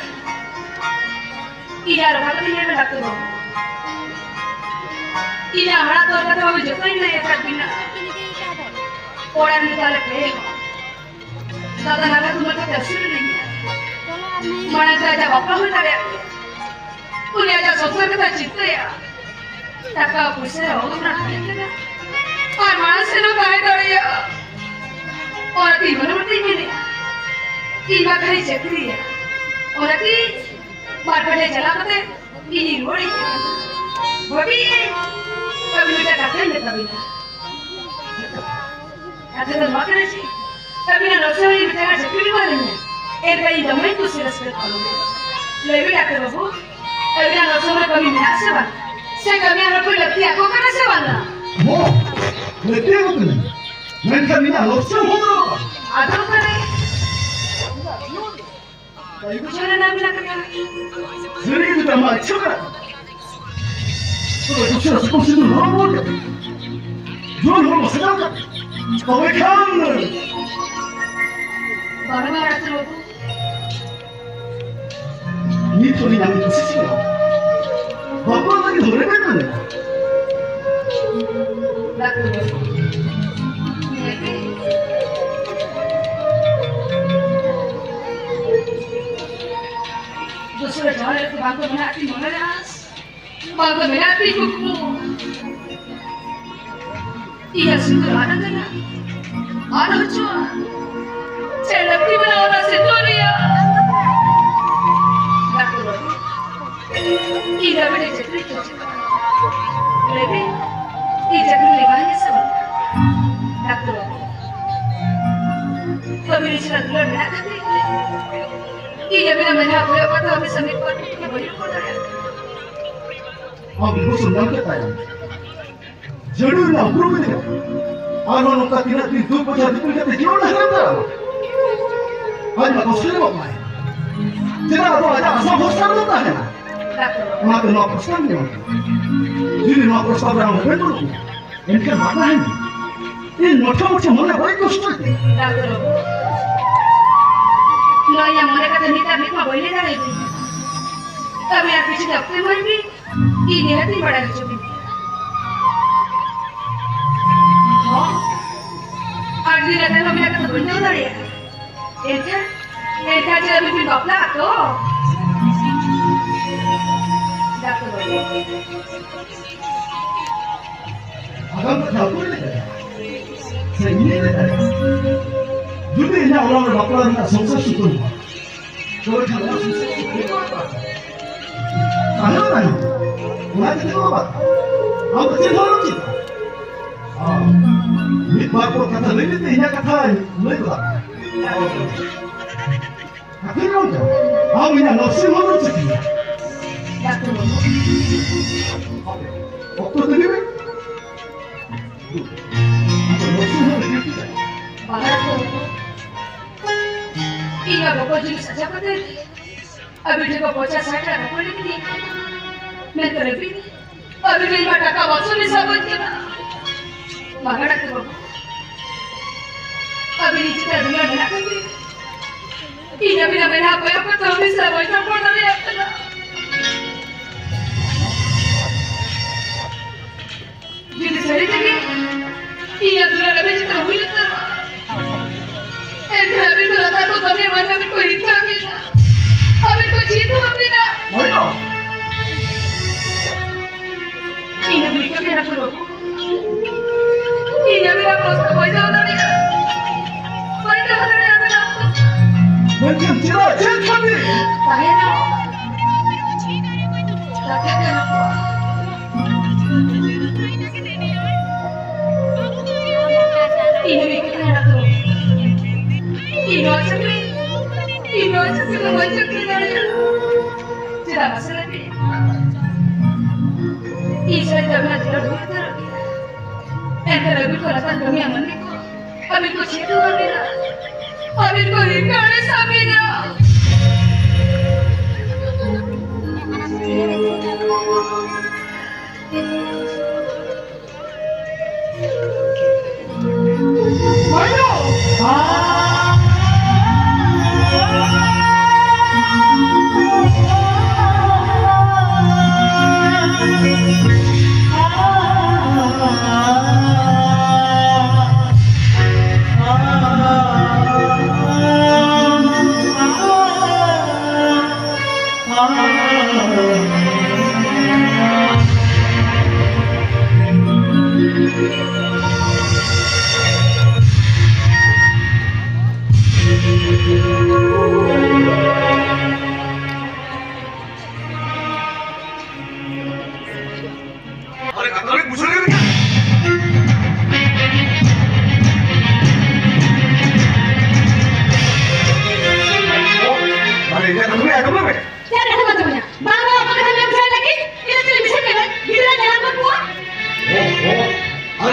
ᱤᱧᱟᱹᱜ ᱨᱚᱲ ᱠᱟᱛᱷᱟ ᱞᱟᱹᱭ ᱢᱮ, ᱰᱟᱠᱛᱟᱨ ᱵᱟᱹᱵᱩ᱾ ᱤᱧᱟᱹᱜ ᱦᱟᱲᱟᱜ ᱫᱚᱨ ᱠᱟᱛᱷᱟ ᱵᱟᱹᱵᱩ ᱡᱚᱛᱚᱧ ᱞᱟᱹᱭ ᱟᱠᱟᱫ ᱵᱤᱱᱟ᱾ ᱚᱲᱟᱜ ᱨᱮ ᱛᱟᱞᱮ ᱯᱮ ᱦᱚᱲ᱾ ᱫᱟᱫᱟ ᱱᱟᱞᱟ ᱛᱩᱢᱟᱹᱞ ᱠᱟᱛᱮ ᱟᱹᱥᱩᱞ ᱞᱤᱫᱤᱧᱟ᱾ ᱢᱟᱲᱟᱝ ᱛᱮ ᱟᱡᱟᱜ ᱵᱟᱯᱞᱟ ᱦᱩᱭ ᱫᱟᱲᱮᱭᱟᱜ ᱜᱮᱭᱟ᱾ ᱩᱱᱤ ᱟᱡᱟᱜ ᱥᱚᱝᱥᱟᱨ ᱠᱟᱛᱷᱟ ᱪᱤᱱᱛᱟᱹᱭᱟ᱾ ᱴᱟᱠᱟ ᱯᱩᱭᱥᱟᱹ ᱨᱮ ᱚᱵᱷᱟᱵ ᱨᱮᱱᱟᱜ ᱛᱟᱦᱮᱸ ᱠᱟᱱᱟ᱾ ᱟᱨ ᱢᱟᱲᱟᱝ ᱥᱮᱫ ᱦᱚᱸ ᱛᱟᱦᱮᱸ ᱫᱟᱲᱮᱭᱟᱜᱼᱟ᱾ ᱚᱱᱟᱛᱮ ᱢᱚᱱᱮ ᱢᱚᱱᱮ ᱛᱤᱧ ᱢᱮᱱᱮᱫᱼᱟ, ᱤᱧ ᱢᱟ ᱠᱷᱟᱹᱞᱤ ᱪᱟᱹᱠᱨᱤᱭᱟ᱾ ᱚᱱᱟᱛᱮ ᱵᱟᱨ ᱯᱮ ᱴᱷᱮᱱ ᱪᱟᱞᱟᱣ ᱠᱟᱛᱮ ᱤᱧᱤᱧ ᱨᱩᱣᱟᱹᱲ ᱦᱮᱡ ᱠᱟᱱᱟ᱾ ᱵᱷᱟᱹᱵᱤ, ᱟᱹᱵᱤᱱ ᱢᱤᱫᱴᱟᱝ ᱠᱟᱛᱷᱟᱧ ᱢᱮᱛᱟ ᱵᱤᱱᱟ᱾ ᱠᱟᱛᱷᱟ ᱫᱚ ᱱᱚᱣᱟ ᱠᱟᱱᱟ ᱡᱮ, ᱟᱹᱵᱤᱱᱟᱜ ᱱᱚᱥᱮ ᱦᱚᱸ ᱢᱤᱫᱴᱟᱝ ᱪᱟᱹᱠᱨᱤ ᱵᱟᱹᱱᱩᱜᱼᱟ᱾ ᱮᱱᱠᱷᱟᱱ ᱤᱧ ᱫᱚ ᱵᱟᱹᱧ ᱠᱩᱥᱤ ᱨᱟᱹᱥᱠᱟᱹ ᱠᱟᱱᱟ᱾ ᱞᱟᱹᱭ ᱵᱤᱱ ᱰᱟᱠᱛᱟᱨ ᱵᱟᱹᱵᱩ, ᱟᱹᱵᱤᱱᱟᱜ ᱱᱚᱥᱮ ᱦᱚᱸ ᱠᱟᱹᱢᱤ ᱢᱮᱱᱟᱜ ᱥᱮ ᱵᱟᱝ? ᱥᱮ ᱠᱟᱹᱢᱤᱭᱟᱱ ᱦᱚᱲ ᱠᱚ ᱞᱟᱹᱠᱛᱤ ᱟᱠᱚ ᱠᱟᱱᱟ ᱥᱮ ᱵᱟᱝᱟ? ᱦᱚᱸ, ᱞᱟᱹᱠᱛᱤ ᱟᱠᱚ ᱠᱟᱱᱟ᱾ ᱢᱮᱱᱠᱷᱟᱱ ᱤᱧᱟᱹᱜ ᱱᱚᱥᱮ ᱦᱚᱸ ᱵᱟᱹᱱᱩᱜᱼᱟ᱾ ᱟᱫᱚ ᱚᱠᱟᱨᱮ? ᱵᱟᱹᱧ ᱵᱩᱡᱷᱟᱹᱣ ᱞᱮᱱᱟ ᱟᱹᱵᱤᱱᱟᱜ ᱠᱟᱛᱷᱟ᱾ ᱥᱟᱹᱨᱤ ᱜᱮ ᱡᱩᱫᱤ ᱟᱢᱟᱜ ᱤᱪᱪᱷᱟᱹ ᱠᱟᱱᱟ, ᱛᱚᱵᱮ ᱠᱩᱥᱤ ᱨᱟᱹᱥᱠᱟᱹ ᱠᱩᱥᱤ ᱫᱚ ᱱᱚᱣᱟ ᱵᱚᱱ ᱡᱩᱣᱟᱹᱱ ᱦᱚᱲ ᱢᱚᱥᱮ ᱠᱟᱱ ᱠᱟᱱ᱾ ᱛᱚᱵᱮ ᱠᱷᱟᱱ ᱵᱟᱝᱟ ᱰᱟᱠᱛᱟᱨ ᱵᱟᱹᱵᱩ᱾ ᱱᱤᱛ ᱦᱚᱸ ᱤᱧ ᱟᱢᱤᱧ ᱠᱩᱥᱤ ᱠᱟᱱᱟ᱾ ᱵᱟᱯᱞᱟ ᱞᱟᱹᱜᱤᱫ ᱦᱚᱨᱮ ᱢᱮ ᱢᱮᱱᱟ᱾ ᱰᱟᱠᱛᱟᱨ ᱵᱟᱹᱵᱩ, ᱧᱮᱞ ᱯᱮ᱾ ᱫᱚᱥᱨᱟ ᱡᱟᱦᱟᱸ ᱨᱮ ᱵᱟᱝ ᱠᱚ ᱢᱮᱱᱟᱜ ᱛᱤᱧ ᱢᱚᱱᱮ ᱨᱮ ᱟᱸᱥ᱾ ᱵᱟᱝ ᱫᱚ ᱢᱮᱱᱟᱜ ᱛᱤᱧ ᱠᱩᱠᱢᱩ᱾ ᱤᱧᱟᱹᱜ ᱥᱤᱸᱫᱩᱨ ᱟᱫ ᱟᱠᱟᱱᱟ᱾ ᱟᱫ ᱦᱚᱪᱚᱣᱟᱜ᱾ ᱪᱮᱫ ᱞᱟᱹᱠᱛᱤ ᱢᱮᱱᱟᱜᱼᱟ ᱚᱱᱟ ᱥᱤᱸᱫᱩᱨ ᱨᱮᱭᱟᱜ? ᱰᱟᱠᱛᱟᱨ ᱵᱟᱹᱵᱩ, ᱤᱧ ᱫᱚ ᱟᱹᱵᱤᱱ ᱪᱟᱹᱠᱨᱤ ᱠᱷᱚᱡᱚᱜ ᱠᱟᱱᱟ᱾ ᱞᱟᱹᱭ ᱵᱤᱱ, ᱤᱧ ᱪᱟᱹᱠᱨᱤ ᱞᱟᱹᱜᱤᱫ ᱦᱮᱸ ᱥᱮ ᱵᱟᱝ? ᱰᱟᱠᱛᱟᱨ ᱵᱟᱹᱵᱩ, ᱟᱹᱵᱤᱱ ᱤᱧ ᱥᱟᱞᱟᱜ ᱫᱩᱞᱟᱹᱲ ᱢᱮᱱᱟᱜ ᱠᱷᱟᱹᱛᱤᱨ ᱤᱧ ᱟᱹᱵᱤᱱᱟᱜ ᱢᱮᱫᱦᱟ ᱠᱚᱭᱚᱜ ᱠᱟᱛᱮ ᱟᱹᱵᱤᱱ ᱥᱟᱢᱤᱯ ᱠᱷᱚᱱ ᱵᱟᱹᱧ ᱨᱚᱯᱚᱲ ᱫᱟᱲᱮᱭᱟᱜ ᱠᱟᱱᱟ᱾ ᱟᱢ ᱵᱤᱵᱚᱥ ᱮᱢ ᱧᱟᱢ ᱠᱮᱫ ᱛᱟᱭᱟ᱾ ᱡᱟᱹᱨᱩᱲ ᱨᱮᱱᱟᱜ ᱩᱯᱨᱩᱢ ᱤᱫᱤ ᱠᱟᱛᱮ᱾ ᱟᱨᱦᱚᱸ ᱱᱚᱝᱠᱟ ᱛᱤᱱᱟᱹᱜ ᱫᱤᱱ ᱫᱩᱠ ᱵᱚᱡᱷᱟ ᱫᱤᱯᱤᱞ ᱠᱟᱛᱮ ᱡᱤᱭᱚᱱ ᱰᱟᱦᱟᱨᱮᱢ ᱛᱟᱲᱟᱢᱟ? ᱟᱡ ᱢᱟ ᱠᱚᱥᱴᱚ ᱨᱮ ᱵᱟᱯᱞᱟᱭ᱾ ᱪᱮᱫᱟᱜ ᱟᱫᱚ ᱟᱡᱟᱜ ᱟᱥᱟ ᱵᱷᱚᱨᱥᱟ ᱨᱮᱫᱚ ᱛᱟᱦᱮᱱᱟ? ᱚᱱᱟᱛᱮ ᱱᱚᱣᱟ ᱯᱨᱚᱥᱛᱟᱵ ᱤᱧ ᱮᱢᱟᱢ ᱠᱟᱱᱟ᱾ ᱡᱩᱫᱤ ᱱᱚᱣᱟ ᱯᱨᱚᱥᱛᱟᱵ ᱨᱮ ᱟᱢ ᱨᱮᱵᱮᱱ ᱵᱟᱹᱱᱩᱜ ᱢᱮᱭᱟ, ᱮᱱᱠᱷᱟᱱ ᱢᱟ ᱛᱟᱦᱮᱱ ᱢᱮ᱾ ᱤᱧ ᱢᱚᱴᱷᱮ ᱢᱚᱴᱷᱮ ᱢᱚᱱᱮ ᱵᱟᱹᱧ ᱠᱚᱥᱴᱚᱭ ᱛᱤᱧᱟ᱾ ᱰᱟᱠᱛᱟᱨ ᱵᱟᱹᱵᱩ, ᱱᱚᱣᱟ ᱤᱧᱟᱹᱜ ᱢᱚᱱᱮ ᱠᱟᱛᱷᱟ ᱱᱤᱛ ᱟᱨ ᱱᱤᱛ ᱢᱟ ᱵᱟᱹᱧ ᱞᱟᱹᱭ ᱫᱟᱲᱮᱭᱟᱵᱤᱱ᱾ ᱛᱚᱵᱮ ᱟᱨ ᱠᱤᱪᱷᱩ ᱚᱠᱛᱚ ᱮᱢᱟᱹᱧ ᱵᱤᱱ, ᱤᱧ ᱱᱤᱦᱟᱹᱛ ᱤᱧ ᱵᱟᱲᱟᱭ ᱦᱚᱪᱚ ᱵᱤᱱ᱾ ᱦᱚᱸ, ᱟᱨ ᱡᱩᱫᱤ ᱱᱮᱛᱟᱨ ᱦᱚᱸ ᱟᱹᱵᱤᱱᱟᱜ ᱠᱟᱛᱷᱟ ᱵᱟᱹᱧ ᱫᱚᱦᱚ ᱫᱟᱲᱮᱭᱟᱜᱼᱟ, ᱮᱱᱠᱷᱟᱱ, ᱮᱱᱠᱷᱟᱱ ᱪᱮᱫ ᱟᱹᱵᱤᱱ ᱵᱤᱱ ᱵᱟᱯᱞᱟᱜᱼᱟ ᱛᱚ? ᱰᱟᱠᱛᱟᱨ ᱵᱟᱹᱵᱩ᱾ ᱟᱜᱟᱢ ᱠᱟᱛᱷᱟ ᱚᱠᱚᱭ ᱞᱟᱹᱭ ᱫᱟᱲᱮᱭᱟᱜᱼᱟ? ᱡᱩᱫᱤ ᱤᱧᱟᱹᱜ ᱚᱲᱟᱜ ᱨᱮ ᱵᱟᱯᱞᱟ ᱨᱮᱱᱟᱜ ᱥᱚᱝᱥᱟᱨ ᱥᱩᱛᱟᱹᱢ ᱛᱚᱵᱮ ᱠᱷᱟᱱ ᱚᱱᱟ ᱥᱩᱥᱟᱹᱨ ᱥᱩᱥᱟᱹᱨ ᱛᱟᱦᱮᱸ ᱵᱟᱝ ᱛᱟᱦᱮᱸ? ᱚᱱᱟ ᱜᱮ ᱛᱤᱸᱜᱩ ᱟᱠᱟᱫ᱾ ᱟᱢ ᱫᱚ ᱪᱮᱫ ᱦᱚᱸ ᱵᱟᱢ ᱪᱮᱫ ᱠᱟᱜᱼᱟ᱾ ᱢᱤᱫ ᱵᱟᱨ ᱠᱚ ᱠᱟᱛᱷᱟ ᱞᱟᱹᱭ ᱞᱟᱹᱭ ᱛᱮ ᱤᱧᱟᱹᱜ ᱠᱟᱛᱷᱟᱧ ᱞᱟᱹᱭ ᱜᱚᱫᱟ᱾ ᱠᱟᱛᱷᱟᱧ ᱨᱚᱲ ᱠᱟᱱᱟ᱾ ᱟᱢ ᱤᱧᱟᱹᱜ ᱱᱟᱨᱥᱤᱝ ᱦᱳᱢ ᱨᱮᱢ ᱪᱮᱫ ᱠᱤᱧᱟ? ᱰᱟᱠᱛᱟᱨ ᱵᱟᱹᱵᱩ᱾ ᱚᱠᱛᱚ ᱛᱟᱹᱜᱤ ᱢᱮ᱾ ᱟᱫᱚ ᱱᱟᱨᱥᱤᱝ ᱦᱳᱢ ᱨᱮ ᱰᱤᱭᱩᱴᱤ ᱪᱟᱞᱟᱜ᱾ ᱵᱟᱝᱟ ᱰᱟᱠᱛᱟᱨ ᱵᱟᱹᱵᱩ᱾ ᱤᱧ ᱢᱟ ᱵᱚᱠᱚ ᱡᱤᱱᱤᱥ ᱟᱪᱷᱟ ᱠᱟᱛᱮ ᱟᱹᱵᱤᱱ ᱴᱷᱮᱱ ᱠᱚ ᱯᱚᱧᱪᱟᱥ ᱦᱟᱡᱟᱨ ᱴᱟᱠᱟ ᱠᱚ ᱞᱟᱹᱜᱤᱫ᱾ ᱢᱮᱱᱠᱷᱟᱱ ᱟᱹᱵᱤᱱ, ᱟᱹᱵᱤᱱ ᱨᱮᱱ ᱢᱟ ᱴᱟᱠᱟ ᱵᱟᱠᱥᱚ ᱢᱮᱥᱟ ᱵᱟᱹᱧ ᱠᱟᱱᱟ᱾ ᱵᱟᱝᱟ ᱰᱟᱠᱛᱟᱨ ᱵᱟᱹᱵᱩ, ᱟᱹᱵᱤᱱ ᱤᱧ ᱪᱮᱛᱟᱱ ᱫᱩᱞᱟᱹᱲ ᱢᱮᱱᱟᱜ ᱛᱟᱹᱵᱤᱱ᱾ ᱤᱧ ᱟᱹᱵᱤᱱᱟᱜ ᱢᱮᱫᱦᱟ ᱠᱚᱭᱚᱜ ᱠᱟᱛᱮ ᱦᱚᱸ ᱢᱮᱥᱟ ᱵᱟᱹᱧ ᱨᱚᱯᱚᱲ ᱫᱟᱲᱮᱭᱟᱜ ᱠᱟᱱᱟ᱾ ᱡᱩᱫᱤ ᱥᱟᱹᱨᱤ ᱛᱮᱜᱮ ᱤᱧᱟᱹᱜ ᱫᱩᱞᱟᱹᱲ ᱟᱹᱵᱤᱱ ᱪᱮᱛᱟᱱ ᱦᱩᱭ ᱩᱛᱟᱹᱨᱚᱜᱼᱟ, ᱮᱱᱠᱷᱟᱱ ᱟᱹᱵᱤᱱ ᱫᱚ ᱞᱟᱛᱟᱨ ᱠᱚ ᱫᱚᱢᱮ ᱢᱟᱹᱱ ᱟᱹᱵᱤᱱ ᱠᱚ ᱦᱤᱨᱠᱟᱹ ᱵᱤᱱᱟ, ᱟᱹᱵᱤᱱ ᱠᱚ ᱪᱤᱱᱦᱟᱹ ᱵᱤᱱᱟ᱾ ᱦᱳᱭ ᱛᱚ᱾ ᱤᱧ ᱫᱚ ᱵᱤᱠᱟᱹ ᱵᱮᱱᱟ ᱠᱚ ᱤᱧ ᱟᱹᱵᱤᱱᱟᱜ ᱯᱨᱚᱥᱛᱟᱵ ᱵᱟᱹᱧ ᱫᱚᱦᱚ ᱫᱟᱲᱮᱭᱟᱜᱼᱟ᱾ ᱵᱟᱹᱧ ᱫᱚᱦᱚ ᱫᱟᱲᱮᱭᱟᱜᱼᱟ ᱟᱹᱵᱤᱱᱟᱜ ᱯᱨᱚᱥᱛᱟᱵ᱾ ᱢᱮᱱᱠᱷᱟᱱ ᱪᱮᱫᱟᱜ? ᱪᱮᱫ ᱠᱷᱟᱹᱛᱤᱨ? ᱛᱟᱦᱮᱱᱟ᱾ ᱠᱟᱛᱷᱟ ᱠᱟᱱᱟ᱾ ᱤᱧ ᱦᱚᱸ ᱢᱤᱫ ᱠᱟᱛᱷᱟᱧ ᱨᱚᱲ ᱠᱟᱱᱟ᱾ ᱤᱧ ᱱᱚᱣᱟ ᱪᱟᱹᱠᱨᱤ, ᱤᱧ ᱱᱚᱣᱟ ᱪᱟᱹᱠᱨᱤ ᱫᱚ ᱵᱟᱹᱧ ᱪᱟᱹᱠᱨᱤ ᱫᱟᱲᱮᱭᱟᱜᱼᱟ᱾ ᱪᱮᱫᱟᱜ ᱢᱟᱥᱮ ᱞᱟᱹᱭ ᱢᱮ? ᱤᱧ ᱥᱟᱞᱟᱜ ᱫᱚ ᱟᱹᱵᱤᱱᱟᱜ ᱫᱩᱞᱟᱹᱲ ᱦᱩᱭ ᱩᱛᱟᱹᱨᱚᱜ ᱜᱮᱭᱟ᱾ ᱮᱱᱠᱷᱟᱱ ᱟᱹᱵᱤᱱ ᱠᱚ ᱞᱟᱛᱟᱨ ᱠᱟᱹᱢᱤᱭᱟᱹ ᱢᱟᱹᱱᱢᱤ ᱠᱚ ᱟᱹᱵᱤᱱ ᱠᱚ ᱪᱤᱱᱦᱟᱹ ᱟᱹᱵᱤᱱᱟ, ᱟᱹᱵᱤᱱ ᱠᱚ ᱦᱤᱨᱠᱟᱹ ᱟᱹᱲᱤᱥ ᱟᱹᱵᱤᱱᱟ᱾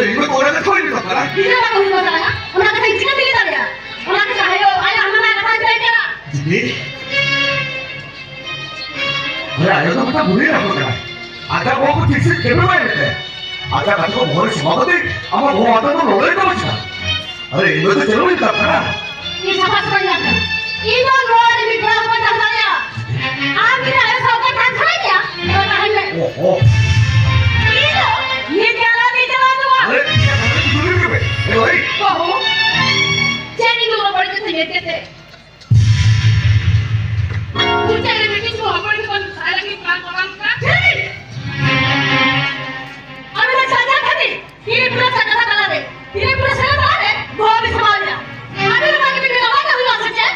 ᱤᱧ ᱫᱚ ᱚᱱᱟ ᱠᱟᱛᱷᱟ ᱵᱟᱹᱧ ᱢᱮᱛᱟᱢ ᱠᱟᱱᱟ᱾ ᱤᱧ ᱫᱚ ᱵᱟᱹᱧ ᱢᱮᱛᱟᱢ ᱠᱟᱱᱟ᱾ ᱚᱱᱟ ᱠᱟᱛᱷᱟ ᱤᱧ ᱪᱤᱠᱟᱹᱛᱮ ᱞᱟᱹᱭ ᱫᱟᱲᱮᱭᱟᱜᱼᱟ? ᱚᱱᱟ ᱠᱟᱛᱷᱟ ᱟᱭᱳ, ᱟᱭᱳ ᱦᱟᱱᱟ ᱱᱟᱣᱟ ᱠᱟᱛᱷᱟᱧ ᱞᱟᱹᱭ ᱠᱟᱱᱟ᱾ ᱫᱤᱫᱤ, ᱟᱨᱮ ᱟᱭᱳ ᱫᱚ ᱢᱤᱫᱴᱟᱝ ᱵᱩᱲᱦᱤ ᱦᱚᱲ ᱠᱟᱱᱟᱭ᱾ ᱟᱡᱟᱜ ᱵᱚᱦᱚᱜ ᱠᱚ ᱴᱷᱤᱠ ᱥᱮᱫ ᱠᱟᱹᱢᱤ ᱵᱟᱭ ᱮᱢᱮᱫ ᱛᱟᱭᱟ᱾ ᱟᱡᱟᱜ ᱠᱟᱛᱷᱟ ᱠᱚ ᱵᱚᱦᱚᱜ ᱨᱮ ᱥᱟᱢᱵᱟᱣ ᱠᱟᱛᱮ ᱟᱢᱟᱜ ᱵᱚᱦᱚᱜ ᱟᱛᱮ ᱫᱚ ᱞᱚᱲᱟᱭ ᱛᱟᱢᱟ ᱪᱮᱫᱟᱜ? ᱟᱨᱮ ᱤᱧ ᱫᱚ ᱪᱮᱫ ᱦᱚᱸ ᱵᱟᱹᱧ ᱢᱮᱛᱟᱢ ᱠᱟᱱᱟ᱾ ᱤᱧ ᱥᱟᱯᱷᱟ ᱥᱟᱯᱷᱟᱧ ᱞᱟᱹᱭᱟᱢ ᱠᱟᱱᱟ᱾ ᱤᱧ ᱫᱚ ᱱᱚᱣᱟ ᱨᱮ ᱢᱤᱫ ᱵᱮᱲᱟ ᱦᱚᱸ ᱵᱟᱹᱧ ᱛᱟᱦᱮᱸ ᱫᱟᱲᱮᱭᱟᱜᱼᱟ᱾ ᱟᱢ ᱡᱩᱫᱤ ᱟᱭᱳ ᱥᱟᱶᱛᱮ ᱛᱟᱦᱮᱸ ᱥᱟᱱᱟᱭᱮᱫ ᱢᱮᱭᱟ, ᱛᱚᱵᱮ ᱛᱟᱦᱮᱱ ᱢᱮ᱾ ᱚᱦᱚ᱾ ᱤᱧ ᱫᱚ ᱱᱤᱛ ᱜᱮ ᱟᱞᱚ ᱢᱤᱫ ᱪᱟᱞᱟᱣ ᱫᱚ ᱵᱟᱝ᱾ ᱟᱨᱮ, ᱤᱧᱟᱹᱜ ᱠᱟᱛᱷᱟ ᱫᱚ ᱵᱩᱡᱷᱟᱹᱣ ᱢᱮ᱾ ᱮ ᱵᱷᱟᱹᱭ᱾ ᱵᱟᱹᱦᱩ, ᱪᱮᱫ ᱤᱧ ᱫᱚ ᱩᱱᱟᱹᱜ ᱵᱟᱹᱲᱤᱡ ᱠᱟᱛᱷᱟᱧ ᱢᱮᱱ ᱠᱮᱫ ᱛᱮ? ᱢᱩᱪᱟᱹᱫ ᱨᱮ ᱢᱤᱫᱴᱤᱡ ᱦᱚᱯᱚᱱ ᱦᱚᱯᱚᱱ ᱥᱟᱭ ᱞᱟᱹᱜᱤᱫ ᱵᱟᱝ ᱠᱚᱨᱟᱣ ᱠᱟᱱᱟ᱾ ᱴᱷᱤᱠ! ᱟᱢ ᱫᱚ ᱥᱟᱡᱟ ᱠᱷᱟᱹᱛᱤᱨ ᱛᱤᱨᱤᱯᱩᱨᱟ ᱥᱟᱡᱟ ᱛᱟᱞᱟ ᱨᱮ, ᱛᱤᱨᱤᱯᱩᱨᱟ ᱥᱟᱡᱟ ᱛᱟᱞᱟ ᱨᱮ ᱵᱚᱦᱚᱜ ᱵᱤᱱ ᱥᱟᱢᱵᱟᱣ ᱮᱫᱟ᱾ ᱟᱹᱵᱤᱱ ᱚᱱᱟ ᱜᱮᱵᱤᱱ ᱢᱮᱱᱟ, ᱵᱟᱝ ᱦᱩᱭᱩᱜᱼᱟ ᱥᱮ ᱪᱮᱫ?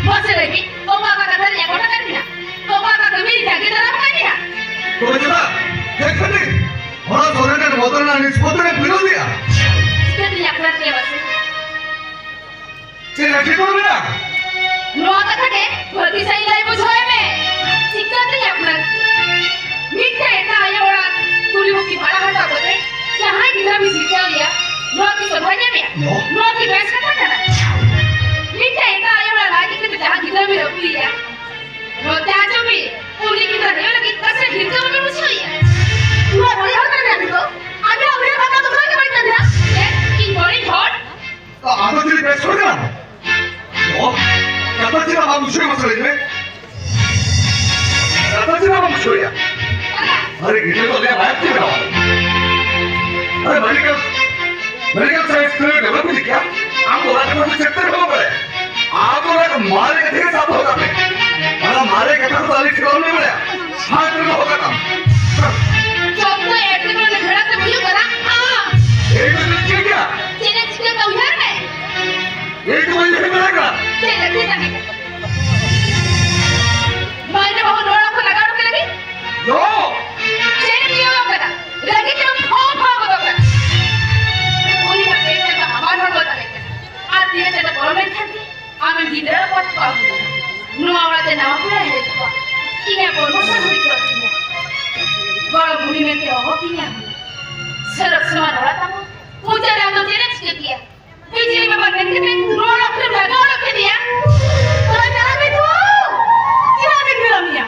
ᱢᱟᱥᱮ ᱞᱟᱹᱭ ᱵᱤᱱ, ᱚᱠᱟ ᱚᱠᱟ ᱠᱟᱛᱷᱟ ᱨᱮ ᱮᱠᱚᱴ ᱟᱠᱟᱱ ᱵᱤᱱᱟ? ᱚᱠᱟ ᱚᱠᱟ ᱠᱟᱹᱢᱤ ᱨᱮ ᱡᱟᱸᱜᱮ ᱫᱟᱨᱟᱢ ᱟᱠᱟᱱ ᱵᱤᱱᱟ? ᱛᱚᱵᱮ ᱪᱮᱫᱟᱜ? ᱪᱮᱫ ᱠᱷᱟᱹᱛᱤᱨ? ᱚᱱᱟ ᱥᱚᱨᱮᱱ ᱨᱮᱱ ᱵᱚᱫᱚᱞ ᱨᱮᱱᱟᱜ ᱱᱤᱥᱯᱚᱛᱤ ᱨᱮ ᱵᱤᱨᱳᱫᱷᱤᱭᱟ᱾ ᱪᱤᱠᱟᱹᱛᱤᱧ ᱟᱯᱱᱟᱨ ᱠᱮᱭᱟ ᱢᱟᱥᱮ? ᱪᱮᱫ ᱮᱴᱠᱮᱴᱚᱬᱮ ᱢᱮᱱᱟᱜᱼᱟ? ᱱᱚᱣᱟ ᱠᱟᱛᱷᱟ ᱜᱮ ᱵᱷᱟᱹᱜᱤ ᱥᱟᱹᱦᱤᱡ ᱞᱟᱹᱭ ᱵᱩᱡᱷᱟᱹᱣ ᱮ ᱢᱮ᱾ ᱪᱤᱠᱟᱹᱛᱤᱧ ᱟᱯᱱᱟᱨ ᱠᱮᱭᱟ? ᱢᱤᱫᱴᱟᱝ ᱮᱴᱟᱜ ᱟᱭᱳ ᱚᱲᱟᱜ ᱠᱩᱲᱤ ᱵᱚᱠᱤ ᱵᱷᱟᱲᱟ ᱦᱟᱛᱟᱣ ᱠᱟᱛᱮ ᱡᱟᱦᱟᱸᱭ ᱜᱤᱫᱽᱨᱟᱹ ᱵᱤᱱ ᱥᱤᱨᱡᱟᱹᱣ ᱮᱭᱟ, ᱱᱚᱣᱟ ᱠᱤ ᱥᱚᱵᱷᱟ ᱧᱟᱢᱮᱭᱟ? ᱱᱚᱣᱟ? ᱱᱚᱣᱟ ᱠᱤ ᱵᱮᱥ ᱠᱟᱛᱷᱟ ᱠᱟᱱᱟ? ᱢᱤᱫᱴᱟᱝ ᱮᱴᱟᱜ ᱟᱭᱳ ᱚᱲᱟᱜ ᱨᱟᱡᱽ ᱠᱟᱛᱮ ᱡᱟᱦᱟᱸ ᱜᱤᱫᱽᱨᱟᱹ ᱵᱤᱱ ᱟᱹᱜᱩᱭᱮᱭᱟ, ᱱᱚᱣᱟ ᱛᱮ ᱟᱸᱡᱚᱢ ᱵᱤᱱ, ᱩᱱᱤ ᱜᱤᱫᱽᱨᱟᱹ ᱦᱩᱭᱩᱜ ᱞᱟᱹᱜᱤᱫ ᱚᱠᱟ ᱥᱮᱫ ᱦᱤᱨᱠᱟᱹ ᱵᱟᱵᱤᱱ ᱵᱩᱡᱷᱟᱹᱣᱮᱭᱟ? ᱱᱚᱣᱟ ᱵᱟᱹᱲᱤᱡ ᱦᱚᱲ ᱠᱟᱱ ᱜᱮᱭᱟ ᱱᱤᱛᱚᱜ᱾ ᱟᱵᱤᱱᱟᱜ ᱩᱭᱦᱟᱹᱨ ᱵᱷᱟᱵᱽᱱᱟ ᱫᱚ ᱱᱚᱣᱟ ᱜᱮ ᱵᱟᱹᱲᱤᱡ ᱠᱟᱱ ᱜᱮᱭᱟ᱾ ᱪᱮᱫ? ᱤᱧ ᱵᱟᱹᱲᱤᱡ ᱦᱚᱲ? ᱛᱚ, ᱟᱫᱚ ᱪᱮᱫ ᱵᱮᱥ ᱦᱚᱲ ᱠᱟᱱᱟᱢ? ᱚ, ᱠᱟᱛᱷᱟ ᱪᱮᱫ ᱟᱢ ᱵᱩᱡᱷᱟᱹᱣ ᱢᱟᱥᱮ ᱞᱟᱹᱭ ᱢᱮ᱾ ᱠᱟᱛᱷᱟ ᱪᱮᱫ ᱟᱢ ᱵᱩᱡᱷᱟᱹᱣ ᱭᱟ? ᱟᱨᱮ, ᱜᱤᱫᱽᱨᱟᱹ ᱫᱚ ᱟᱞᱮᱭᱟᱜ ᱢᱟᱭᱟᱢ ᱛᱮ ᱵᱮᱱᱟᱣ ᱟᱠᱟᱱᱟ᱾ ᱟᱨᱮ, medical, medical science ᱠᱷᱚᱱ develop ᱤᱫᱤ ᱠᱮᱭᱟ᱾ ᱟᱢ ᱫᱚ ᱚᱱᱟ ᱠᱟᱛᱷᱟ ᱫᱚ ᱪᱮᱫ ᱛᱮ ᱦᱚᱸ ᱵᱟᱢ ᱵᱟᱲᱟᱭᱟ᱾ ᱟᱢ ᱫᱚ ᱚᱱᱟ ᱢᱟᱨᱮ ᱠᱟᱛᱷᱟ ᱜᱮ ᱥᱟᱵ ᱫᱚᱦᱚ ᱠᱟᱜ ᱢᱮ᱾ ᱚᱱᱟ ᱢᱟᱨᱮ ᱠᱟᱛᱷᱟ ᱠᱚᱫᱚ ᱟᱞᱮ ᱴᱷᱤᱠ ᱵᱟᱢ ᱞᱟᱹᱭ ᱵᱟᱲᱟᱭᱟ᱾ ᱦᱟᱛ ᱨᱮ ᱫᱚᱦᱚ ᱠᱟᱜ ᱛᱟᱢ᱾ ᱡᱚᱛᱚ ᱮᱴᱠᱮᱴᱚᱬᱮ ᱵᱷᱮᱲᱟ ᱛᱮ ᱦᱩᱭᱩᱜ ᱠᱟᱱᱟ ᱟᱢ᱾ ᱮᱭ ᱫᱚ ᱪᱮᱫ ᱪᱤᱠᱟᱹ ᱜᱮᱭᱟ? ᱪᱮᱫ ᱮ ᱪᱤᱠᱟᱹ ᱠᱟᱜ ᱩᱭᱦᱟᱹᱨ ᱢᱮ᱾ ᱮᱭ ᱫᱚ ᱵᱟᱹᱧ ᱞᱟᱹᱭ ᱫᱟᱲᱮᱭᱟᱜ ᱠᱟᱱᱟ᱾ ᱪᱮᱫ ᱞᱟᱹᱠᱛᱤ ᱛᱟᱦᱮᱸ ᱠᱟᱱᱟ? ᱵᱟᱹᱭᱨᱮ ᱵᱟᱹᱦᱩ ᱱᱚᱲᱟ ᱠᱷᱚᱱ ᱞᱟᱜᱟᱣ ᱩᱰᱩᱠ ᱞᱟᱹᱜᱤᱫ? ᱭᱳ! ᱪᱮᱫ ᱮᱢ ᱭᱳ ᱠᱟᱫᱟ? ᱨᱟᱹᱜᱤ ᱛᱮᱢ ᱯᱷᱟᱣ ᱯᱷᱟᱣ ᱜᱚᱫᱚᱜ ᱠᱟᱱᱟ᱾ ᱩᱱᱤ ᱢᱟ ᱯᱮ ᱪᱟᱸᱫᱚ ᱦᱟᱢᱟᱞ ᱦᱚᱲᱢᱚ ᱛᱟᱦᱮᱸ ᱠᱟᱱᱟ᱾ ᱟᱨ ᱯᱮ ᱪᱟᱸᱫᱚ ᱯᱚᱨᱚᱢᱮᱱ ᱠᱷᱟᱱ ᱜᱮ ᱟᱢᱮᱢ ᱜᱤᱫᱽᱨᱟᱹ ᱟᱯᱟᱛ ᱠᱚᱣᱟ᱾ ᱱᱚᱣᱟ ᱚᱲᱟᱜ ᱛᱮ ᱱᱟᱣᱟ ᱯᱮᱲᱟ ᱦᱮᱡ ᱠᱚᱣᱟ᱾ ᱤᱧᱟᱹᱜ ᱯᱨᱚᱢᱳᱥᱚᱱ ᱦᱩᱭ ᱠᱚᱜ ᱛᱤᱧᱟ᱾ ᱜᱚᱲᱚᱢ ᱵᱩᱲᱦᱤ ᱢᱮᱱᱛᱮ ᱚᱦᱚ ᱠᱤᱧᱟ᱾ ᱥᱚᱨᱚᱜ ᱱᱚᱣᱟ ᱨᱚᱲ ᱛᱟᱢᱟ᱾ ᱯᱩᱡᱟᱹ ᱨᱮ ᱟᱫᱚ ᱪᱮᱫ ᱮᱢ ᱪᱤᱠᱟᱹ ᱠᱮᱭᱟ? ᱵᱤᱡᱽᱞᱤ ᱵᱟᱵᱟ ᱢᱮᱱ ᱠᱟᱛᱮ ᱱᱚᱣᱟ ᱚᱲᱟᱜ ᱠᱷᱚᱱᱮᱢ ᱞᱟᱜᱟ ᱚᱰᱚᱠ ᱠᱮᱫᱮᱭᱟ᱾ ᱛᱚᱵᱮ ᱪᱟᱞᱟᱜ ᱢᱮ ᱛᱚ᱾ ᱪᱮᱫᱟᱜ ᱵᱤᱱ ᱵᱤᱞᱚᱢ ᱮᱭᱟ?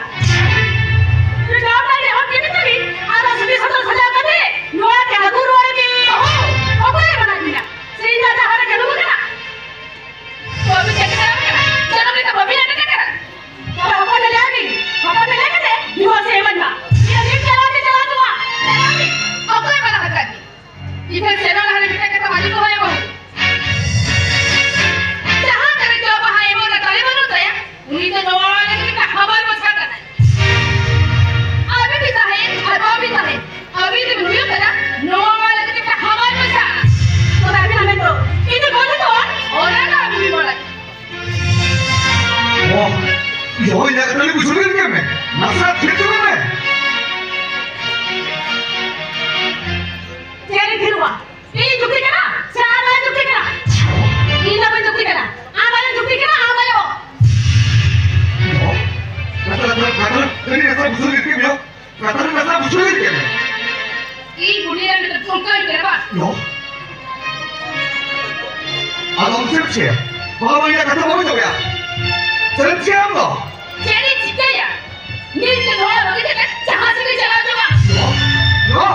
ᱡᱟᱶᱟᱭ ᱨᱮ ᱦᱚᱲ ᱪᱮᱫ ᱛᱟᱹᱵᱤᱱ? ᱟᱨ ᱥᱩᱫᱷᱤ ᱥᱚᱫᱚᱨ ᱥᱟᱡᱟᱣ ᱠᱟᱛᱮ ᱱᱚᱣᱟ ᱠᱮ ᱟᱹᱜᱩ ᱨᱩᱣᱟᱹᱲ ᱢᱮ᱾ ᱚᱦᱚ, ᱚᱠᱚᱭᱮ ᱢᱟᱱᱟ ᱠᱮᱫᱟ? ᱥᱮᱨᱮᱧ ᱨᱟᱡᱟ ᱦᱚᱲᱮ ᱪᱟᱹᱞᱩ ᱟᱠᱟᱱᱟ᱾ ᱵᱟᱹᱵᱤᱱ ᱪᱮᱫ ᱠᱟᱱᱟ? ᱡᱟᱹᱱᱩᱢ ᱞᱮᱠᱟ ᱵᱟᱹᱵᱤᱱ ᱟᱴᱮᱫ ᱟᱠᱟᱱᱟ᱾ ᱛᱚᱵᱮ ᱦᱚᱯᱚᱱ ᱢᱮᱞᱟᱭ ᱵᱤᱱ, ᱦᱚᱯᱚᱱ ᱢᱮᱞᱟᱭ ᱠᱟᱛᱮ ᱰᱤᱵᱷᱳᱨᱥ ᱮ ᱮᱢᱟᱹᱧ ᱢᱟ᱾ ᱤᱧ ᱫᱚ ᱪᱟᱞᱟᱣ ᱜᱮ ᱪᱟᱞᱟᱣ ᱦᱚᱪᱚᱣᱟᱜ᱾ ᱚᱠᱚᱭᱮ ᱢᱟᱱᱟ ᱟᱠᱟᱫ ᱢᱮᱭᱟ? ᱤᱧ ᱴᱷᱮᱱ ᱥᱮᱱᱚᱜ ᱞᱟᱦᱟᱨᱮ ᱢᱤᱫᱴᱟᱝ ᱠᱟᱛᱷᱟ ᱟᱸᱡᱚᱢ ᱫᱚᱦᱚᱭᱟ ᱵᱟᱹᱦᱩ᱾ ᱡᱟᱦᱟᱸ ᱛᱟᱞᱮ ᱡᱚ ᱵᱟᱦᱟ ᱮᱢᱚᱜ ᱨᱮᱱᱟᱜ ᱛᱟᱞᱮ ᱵᱟᱹᱱᱩᱜ ᱛᱟᱭᱟ, ᱩᱱᱤ ᱫᱚ ᱱᱚᱣᱟ ᱚᱲᱟᱜ ᱞᱟᱹᱜᱤᱫ ᱢᱤᱫᱴᱟᱝ ᱦᱟᱢᱟᱞ ᱵᱚᱡᱷᱟ ᱠᱟᱱᱟᱭ᱾ ᱟᱹᱵᱤᱱ ᱵᱤᱱ ᱛᱟᱦᱮᱸ ᱟᱨ ᱵᱟᱹᱵᱤᱱ ᱛᱟᱦᱮᱸ, ᱟᱹᱵᱤᱱ ᱫᱚᱵᱤᱱ ᱦᱩᱭᱩᱜ ᱠᱟᱱᱟ ᱱᱚᱣᱟ ᱚᱲᱟᱜ ᱞᱟᱹᱜᱤᱫ ᱢᱤᱫᱴᱟᱝ ᱦᱟᱢᱟᱞ ᱵᱚᱡᱷᱟ᱾ ᱛᱚᱵᱮ ᱟᱹᱵᱤᱱᱟᱜ ᱢᱮᱱ ᱫᱚ ᱤᱧ ᱫᱚ ᱜᱚᱡ ᱦᱚᱪᱚᱣᱟᱜ? ᱚᱱᱟ ᱫᱚ ᱟᱹᱵᱤᱱ ᱵᱤᱱ ᱵᱟᱲᱟᱭᱟ᱾ ᱚ, ᱡᱚᱦᱚᱭ ᱤᱧᱟᱹᱜ ᱠᱟᱛᱷᱟ ᱵᱩᱡᱷᱟᱹᱣ ᱞᱮᱱ ᱜᱮᱭᱟ ᱢᱮ᱾ ᱱᱟᱥᱮᱱᱟᱜ ᱛᱷᱤᱨ ᱛᱚᱵᱮ ᱢᱮ᱾ ᱪᱮᱫ ᱤᱧ ᱛᱷᱤᱨᱚᱜᱼᱟ? ᱤᱧ ᱡᱩᱠᱛᱤ ᱠᱟᱱᱟ ᱥᱮ ᱟᱢ ᱟᱭᱳ ᱡᱩᱠᱛᱤ ᱠᱟᱱᱟ? ᱤᱧ ᱫᱚ ᱵᱟᱹᱧ ᱡᱩᱠᱛᱤ ᱠᱟᱱᱟ, ᱟᱢ ᱟᱭᱳ ᱡᱩᱠᱛᱤ ᱠᱟᱱᱟ, ᱟᱢ ᱟᱭᱳ᱾ ᱚ, ᱱᱟᱥᱮᱱᱟᱜ ᱛᱷᱤᱨ, ᱱᱟᱥᱮᱱᱟᱜ ᱛᱷᱤᱨ, ᱱᱟᱥᱮᱱᱟᱜ ᱵᱩᱡᱷᱟᱹᱣ ᱞᱮᱱ ᱜᱮᱭᱟ ᱢᱮ᱾ ᱠᱟᱛᱷᱟ ᱨᱮ ᱠᱟᱛᱷᱟ ᱵᱩᱡᱷᱟᱹᱣ ᱞᱟᱹᱜᱤᱫ ᱠᱟᱱᱟ᱾ ᱤᱧ ᱵᱩᱰᱷᱤ ᱨᱮᱱ ᱢᱤᱫᱴᱟᱝ ᱴᱷᱩᱢᱠᱟᱹ ᱦᱩᱭ ᱠᱟᱱᱟ ᱵᱟᱝ? ᱱᱚ᱾ ᱟᱫᱚ ᱚᱱᱛᱮ ᱪᱮᱫ? ᱵᱟᱵᱟ ᱢᱟᱹᱭ ᱨᱮᱱᱟᱜ ᱠᱟᱛᱷᱟ ᱵᱟᱵᱚᱱ ᱪᱟᱵᱟᱭᱟ᱾ ᱪᱮᱫ ᱮᱢ ᱪᱤᱠᱟᱹᱭᱟ ᱟᱢ ᱫᱚ? ᱪᱮᱫ ᱤᱧ ᱪᱤᱠᱟᱹᱭᱟ? ᱱᱤᱛ ᱜᱮ ᱱᱚᱣᱟ ᱵᱟᱹᱜᱤ ᱠᱟᱛᱮ ᱡᱟᱦᱟᱸ ᱥᱮᱫ ᱜᱮ ᱪᱟᱞᱟᱣ ᱪᱟᱵᱟᱜ᱾ ᱱᱚ᱾ ᱱᱚ᱾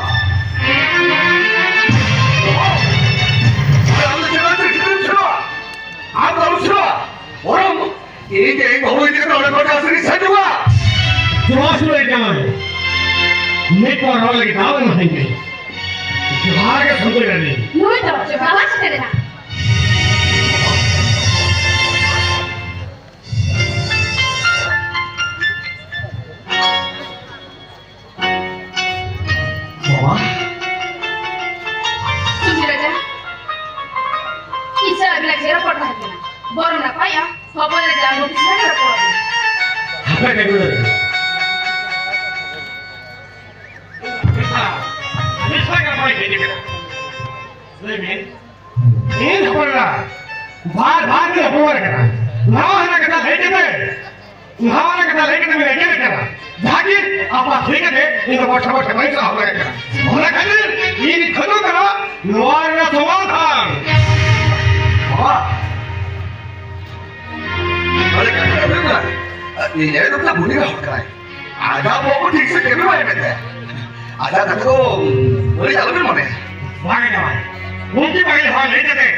ᱟᱢ ᱫᱚ ᱪᱮᱫ ᱞᱟᱹᱜᱤᱫ ᱜᱤᱫᱽᱨᱟᱹᱢ ᱥᱮᱱᱚᱜᱼᱟ? ᱟᱢ ᱫᱚ ᱟᱞᱚᱢ ᱥᱮᱱᱚᱜᱼᱟ᱾ ᱵᱚᱨᱚᱝ ᱤᱧ ᱜᱮ ᱤᱧ ᱵᱟᱹᱦᱩ ᱤᱫᱤ ᱠᱟᱛᱮ ᱚᱸᱰᱮ ᱠᱷᱚᱱ ᱡᱟᱦᱟᱸ ᱥᱮᱫ ᱤᱧ ᱥᱮᱱᱚᱜᱼᱟ᱾ ᱡᱚᱦᱟᱨ ᱥᱩᱨᱟᱹᱭ ᱡᱟᱶᱟᱭ᱾ ᱱᱤᱛ ᱱᱚᱣᱟ ᱨᱚᱲ ᱞᱟᱹᱜᱤᱫ ᱫᱟᱣ ᱮᱢ ᱮᱢᱟᱹᱧ ᱢᱮ᱾ ᱡᱚᱦᱟᱨ ᱜᱮ ᱥᱚᱢᱚᱭ ᱨᱮ᱾ ᱱᱩᱭ ᱫᱚ ᱵᱟᱵᱟ ᱥᱮᱴᱮᱨᱮᱱᱟ᱾ ᱵᱟᱵᱟ᱾ ᱥᱩᱡᱤ ᱨᱟᱡᱟ, ᱤᱧ ᱥᱟᱞᱟᱜ ᱟᱹᱵᱤᱱᱟᱜ ᱪᱮᱫ ᱨᱚᱯᱚᱲ ᱛᱟᱦᱮᱸ ᱠᱟᱱᱟ? ᱵᱚᱨᱚᱝ ᱱᱟᱯᱟᱭᱟ, ᱦᱚᱯᱚᱱ ᱨᱟᱡᱟ ᱟᱨ ᱱᱩᱠᱤᱱ ᱥᱟᱞᱟᱜ ᱨᱚᱯᱚᱲ ᱟᱹᱵᱤᱱ᱾ ᱦᱟᱯᱮ ᱛᱤᱸᱜᱩ ᱞᱟᱹᱜᱤᱫ᱾ ᱟᱹᱵᱤᱱ ᱥᱟᱞᱟᱜ, ᱟᱹᱵᱤᱱ ᱥᱟᱞᱟᱜ ᱜᱟᱞᱢᱟᱨᱟᱣ ᱤᱧ ᱦᱮᱡ ᱟᱠᱟᱱᱟ᱾ ᱞᱟᱹᱭ ᱵᱤᱱ, ᱤᱧ ᱦᱚᱯᱚᱱ ᱮᱨᱟ, ᱵᱟᱨ ᱵᱟᱨ ᱜᱮ ᱦᱚᱯᱚᱱ ᱮᱨᱟ ᱠᱟᱱᱟ᱾ ᱱᱟᱣᱟ ᱦᱟᱱᱟ ᱠᱟᱛᱷᱟ ᱞᱟᱹᱭ ᱠᱟᱛᱮ ᱱᱚᱣᱟ ᱨᱮ ᱠᱟᱛᱷᱟ ᱞᱟᱹᱭ ᱠᱟᱛᱮ ᱵᱤᱱ ᱮᱜᱮᱨ ᱠᱟᱱᱟ᱾ ᱡᱟᱦᱟᱸ ᱜᱮ ᱟᱯᱟᱥ ᱦᱩᱭ ᱠᱟᱛᱮ ᱤᱧ ᱫᱚ ᱵᱚᱨᱥᱟ ᱵᱚᱨᱥᱟ ᱵᱟᱹᱧ ᱪᱟᱞᱟᱣ ᱫᱟᱲᱮᱭᱟᱜ ᱠᱟᱱᱟ᱾ ᱚᱱᱟ ᱠᱷᱟᱹᱛᱤᱨ ᱤᱧ ᱠᱷᱚᱡᱚᱜ ᱠᱟᱱᱟ ᱱᱚᱣᱟ ᱨᱮᱱᱟᱜ ᱥᱚᱢᱟᱫᱷᱟᱱ᱾ ᱵᱟᱵᱟ, ᱵᱚᱞᱮ ᱠᱟᱛᱷᱟ ᱫᱚ ᱦᱩᱭᱩᱜ ᱠᱟᱱᱟ, ᱤᱧ ᱟᱭᱳ ᱫᱚ ᱛᱟᱵᱚᱱᱤ ᱦᱚᱲ ᱠᱟᱱᱟᱭ᱾ ᱟᱡᱟᱜ ᱵᱚᱦᱚᱜ ᱴᱷᱤᱠ ᱥᱮ ᱠᱟᱹᱢᱤ ᱵᱟᱭ ᱢᱮᱱ ᱛᱟᱭᱟ᱾ ᱟᱡᱟᱜ ᱠᱟᱛᱷᱟ ᱫᱚ ᱵᱟᱹᱲᱤᱡ ᱟᱞᱚᱵᱤᱱ ᱢᱚᱱᱮᱭᱟ᱾ ᱵᱟᱝ ᱡᱟᱶᱟᱭ, ᱩᱱᱠᱤᱱ ᱵᱟᱹᱜᱤ ᱦᱚᱲ ᱞᱟᱹᱭ ᱠᱟᱛᱮ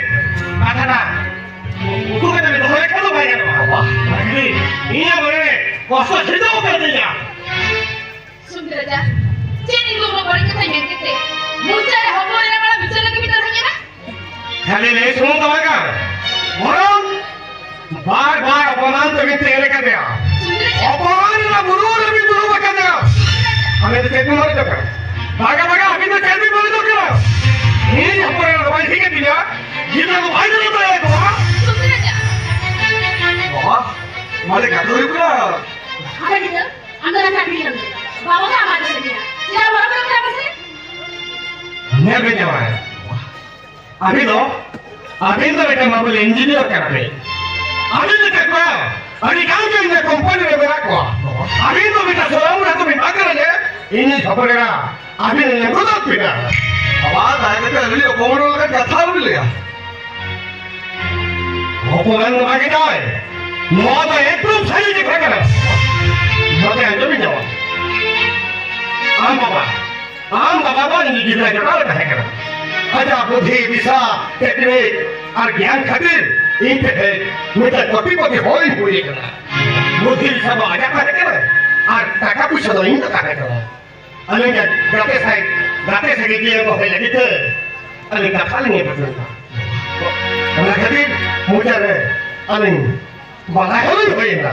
ᱠᱟᱛᱷᱟ ᱴᱟᱜ ᱩᱠᱩ ᱠᱟᱛᱮ ᱵᱤᱱ ᱫᱚᱦᱚ ᱞᱮᱠᱷᱟᱱ ᱫᱚ ᱵᱟᱭ ᱜᱟᱱᱚᱜᱼᱟ᱾ ᱵᱟᱵᱟ᱾ ᱵᱟᱹᱜᱤ, ᱤᱧᱟᱹᱜ ᱢᱚᱱᱮ ᱨᱮ ᱠᱚᱥᱴᱚ ᱥᱤᱨᱡᱟᱹᱣ ᱩᱛᱟᱹᱨ ᱛᱤᱧᱟ᱾ ᱥᱩᱢᱤᱛ ᱨᱟᱡᱟ, ᱪᱮᱫ ᱤᱧ ᱫᱚ ᱩᱱᱟᱹᱜ ᱵᱟᱹᱲᱤᱡ ᱠᱟᱛᱷᱟᱧ ᱢᱮᱱ ᱠᱮᱫ ᱛᱮ ᱢᱚᱪᱟ ᱨᱮ ᱦᱚᱯᱚᱱ ᱮᱨᱟ ᱢᱟᱲᱟᱝ ᱵᱤᱪᱟᱹᱨ ᱞᱟᱹᱜᱤᱫ ᱵᱤᱱ ᱫᱚᱦᱚᱧ ᱠᱟᱱᱟ? ᱠᱷᱟᱹᱞᱤ ᱞᱟᱹᱭ ᱥᱩᱢᱩᱝ ᱫᱚ ᱵᱟᱝ ᱠᱟᱱᱟ, ᱵᱚᱨᱚᱝ ᱵᱟᱨ ᱵᱟᱨ ᱚᱯᱚᱢᱟᱱ ᱛᱮᱵᱤᱱ ᱛᱮᱭᱟᱨ ᱟᱠᱟᱫᱮᱭᱟ᱾ ᱥᱩᱢᱤᱛ ᱨᱟᱡᱟ᱾ ᱚᱯᱚᱢᱟᱱ ᱨᱮᱱᱟᱜ ᱵᱩᱨᱩ ᱨᱮᱵᱤᱱ ᱫᱩᱲᱩᱵ ᱟᱠᱟᱫᱮᱭᱟ᱾ ᱟᱵᱤᱱ ᱫᱚ ᱪᱮᱫ ᱵᱤᱱ ᱵᱟᱹᱲᱤᱡᱚᱜ ᱠᱟᱱᱟ? ᱵᱟᱜᱟ ᱵᱟᱜᱟ ᱟᱵᱤᱱ ᱫᱚ ᱪᱮᱫ ᱵᱤᱱ ᱵᱟᱹᱲᱤᱡᱚᱜ ᱠᱟᱱᱟ? ᱤᱧ ᱦᱚᱯᱚᱱ ᱮᱨᱟ ᱫᱚ ᱵᱟᱭ ᱴᱷᱤᱠ ᱟᱹᱛᱤᱧᱟ, ᱜᱤᱫᱽᱨᱟᱹ ᱫᱚ ᱵᱟᱭ ᱫᱩᱲᱩᱵ ᱫᱟᱲᱮᱭᱟᱠᱚᱣᱟ᱾ ᱥᱩᱢᱤᱛ ᱨᱟᱡᱟ᱾ ᱵᱟᱵᱟ, ᱱᱚᱣᱟ ᱫᱚ ᱠᱟᱛᱷᱟ ᱦᱩᱭᱩᱜ ᱠᱟᱱᱟ᱾ ᱟᱫᱚ ᱜᱤᱫᱽᱨᱟᱹ, ᱟᱢ ᱫᱚ ᱱᱟᱥᱮ ᱟᱹᱰᱤ ᱞᱟᱹᱜᱤᱫ᱾ ᱵᱟᱵᱟ ᱫᱚ ᱟᱢᱟᱜ ᱫᱚ ᱥᱟᱹᱨᱤᱭᱟ᱾ ᱪᱮᱫᱟᱜ ᱵᱟᱵᱟ ᱫᱚ ᱚᱱᱠᱟ ᱵᱟᱥᱮ? ᱧᱮᱞ ᱵᱤᱱ ᱡᱟᱶᱟᱭ, ᱟᱹᱵᱤᱱ ᱫᱚ, ᱟᱹᱵᱤᱱ ᱫᱚ ᱢᱤᱫᱴᱟᱝ ᱢᱟᱵᱚᱞ ᱤᱧᱡᱤᱱᱤᱭᱟᱨ ᱠᱟᱱᱟ ᱯᱮ᱾ ᱟᱹᱵᱤᱱ ᱞᱮᱠᱟ ᱠᱚᱲᱟ ᱟᱹᱰᱤ ᱜᱟᱱ ᱜᱮ ᱤᱧᱟᱹᱜ ᱠᱚᱢᱯᱟᱱᱤ ᱨᱮ ᱢᱮᱱᱟᱜ ᱠᱚᱣᱟ᱾ ᱟᱹᱵᱤᱱ ᱫᱚ ᱢᱤᱫᱴᱟᱝ ᱥᱚᱨᱟᱢ ᱨᱮ ᱫᱚ ᱢᱮᱱᱟᱜ ᱠᱟᱱᱟ ᱡᱮ ᱤᱧᱤᱡ ᱦᱚᱯᱚᱱ ᱮᱨᱟ ᱟᱹᱵᱤᱱ ᱞᱮ ᱜᱚᱫᱚᱜ ᱵᱤᱱᱟ᱾ ᱵᱟᱵᱟ, ᱫᱟᱭᱟ ᱠᱟᱛᱮ ᱟᱹᱞᱤᱧ ᱚᱯᱚᱢᱟᱱ ᱞᱮᱠᱟᱱ ᱠᱟᱛᱷᱟ ᱟᱞᱚᱵᱤᱱ ᱞᱟᱹᱭᱟ᱾ ᱚᱯᱚᱢᱟᱱ ᱫᱚ ᱵᱟᱝ ᱠᱟᱱᱟᱭ, ᱱᱚᱣᱟ ᱫᱚ ᱮᱠᱫᱚᱢ ᱥᱟᱹᱨᱤ ᱠᱟᱛᱷᱟ ᱠᱟᱱᱟ᱾ ᱱᱚᱛᱮ ᱟᱸᱡᱚᱢᱤᱧ ᱡᱟᱶᱟᱭ᱾ ᱟᱢ ᱵᱟᱵᱟ, ᱟᱢ ᱵᱟᱵᱟ ᱫᱚ ᱤᱧ ᱜᱤᱫᱽᱨᱟᱹ ᱡᱚᱴᱟᱣ ᱮ ᱛᱟᱦᱮᱸ ᱠᱟᱱᱟ᱾ ᱟᱡᱟᱜ ᱵᱩᱫᱷᱤ, ᱫᱤᱥᱟ, ᱴᱮᱠᱱᱤᱠ ᱟᱨ ᱜᱮᱭᱟᱱ ᱠᱷᱟᱹᱛᱤᱨ ᱤᱧ ᱴᱷᱮᱱ ᱢᱤᱫᱴᱟᱝ ᱠᱳᱴᱤᱯᱚᱛᱤ ᱦᱚᱲᱤᱧ ᱦᱩᱭ ᱟᱠᱟᱱᱟ᱾ ᱵᱩᱫᱷᱤ ᱫᱤᱥᱟ ᱫᱚ ᱟᱡᱟᱜ ᱛᱟᱦᱮᱸ ᱠᱟᱱᱟ ᱟᱨ ᱴᱟᱠᱟ ᱯᱩᱭᱥᱟᱹ ᱫᱚ ᱤᱧ ᱫᱚ ᱛᱟᱦᱮᱸ ᱠᱟᱱᱟ᱾ ᱟᱹᱞᱤᱧᱟᱜ ᱜᱟᱛᱮ ᱥᱟᱹᱦᱤᱡ, ᱜᱟᱛᱮ ᱥᱟᱹᱜᱟᱹᱭ ᱡᱤᱭᱚᱱ ᱠᱚ ᱦᱩᱭ ᱞᱟᱹᱜᱤᱫ ᱛᱮ ᱟᱹᱞᱤᱧ ᱠᱟᱛᱷᱟ ᱞᱤᱧ ᱮᱢ ᱞᱮᱫᱟ᱾ ᱚᱱᱟ ᱠᱷᱟᱹᱛᱤᱨ ᱢᱚᱪᱟ ᱨᱮ ᱟᱹᱞᱤᱧ ᱵᱟᱞᱟ ᱦᱚᱸᱞᱤᱧ ᱦᱩᱭ ᱮᱱᱟ᱾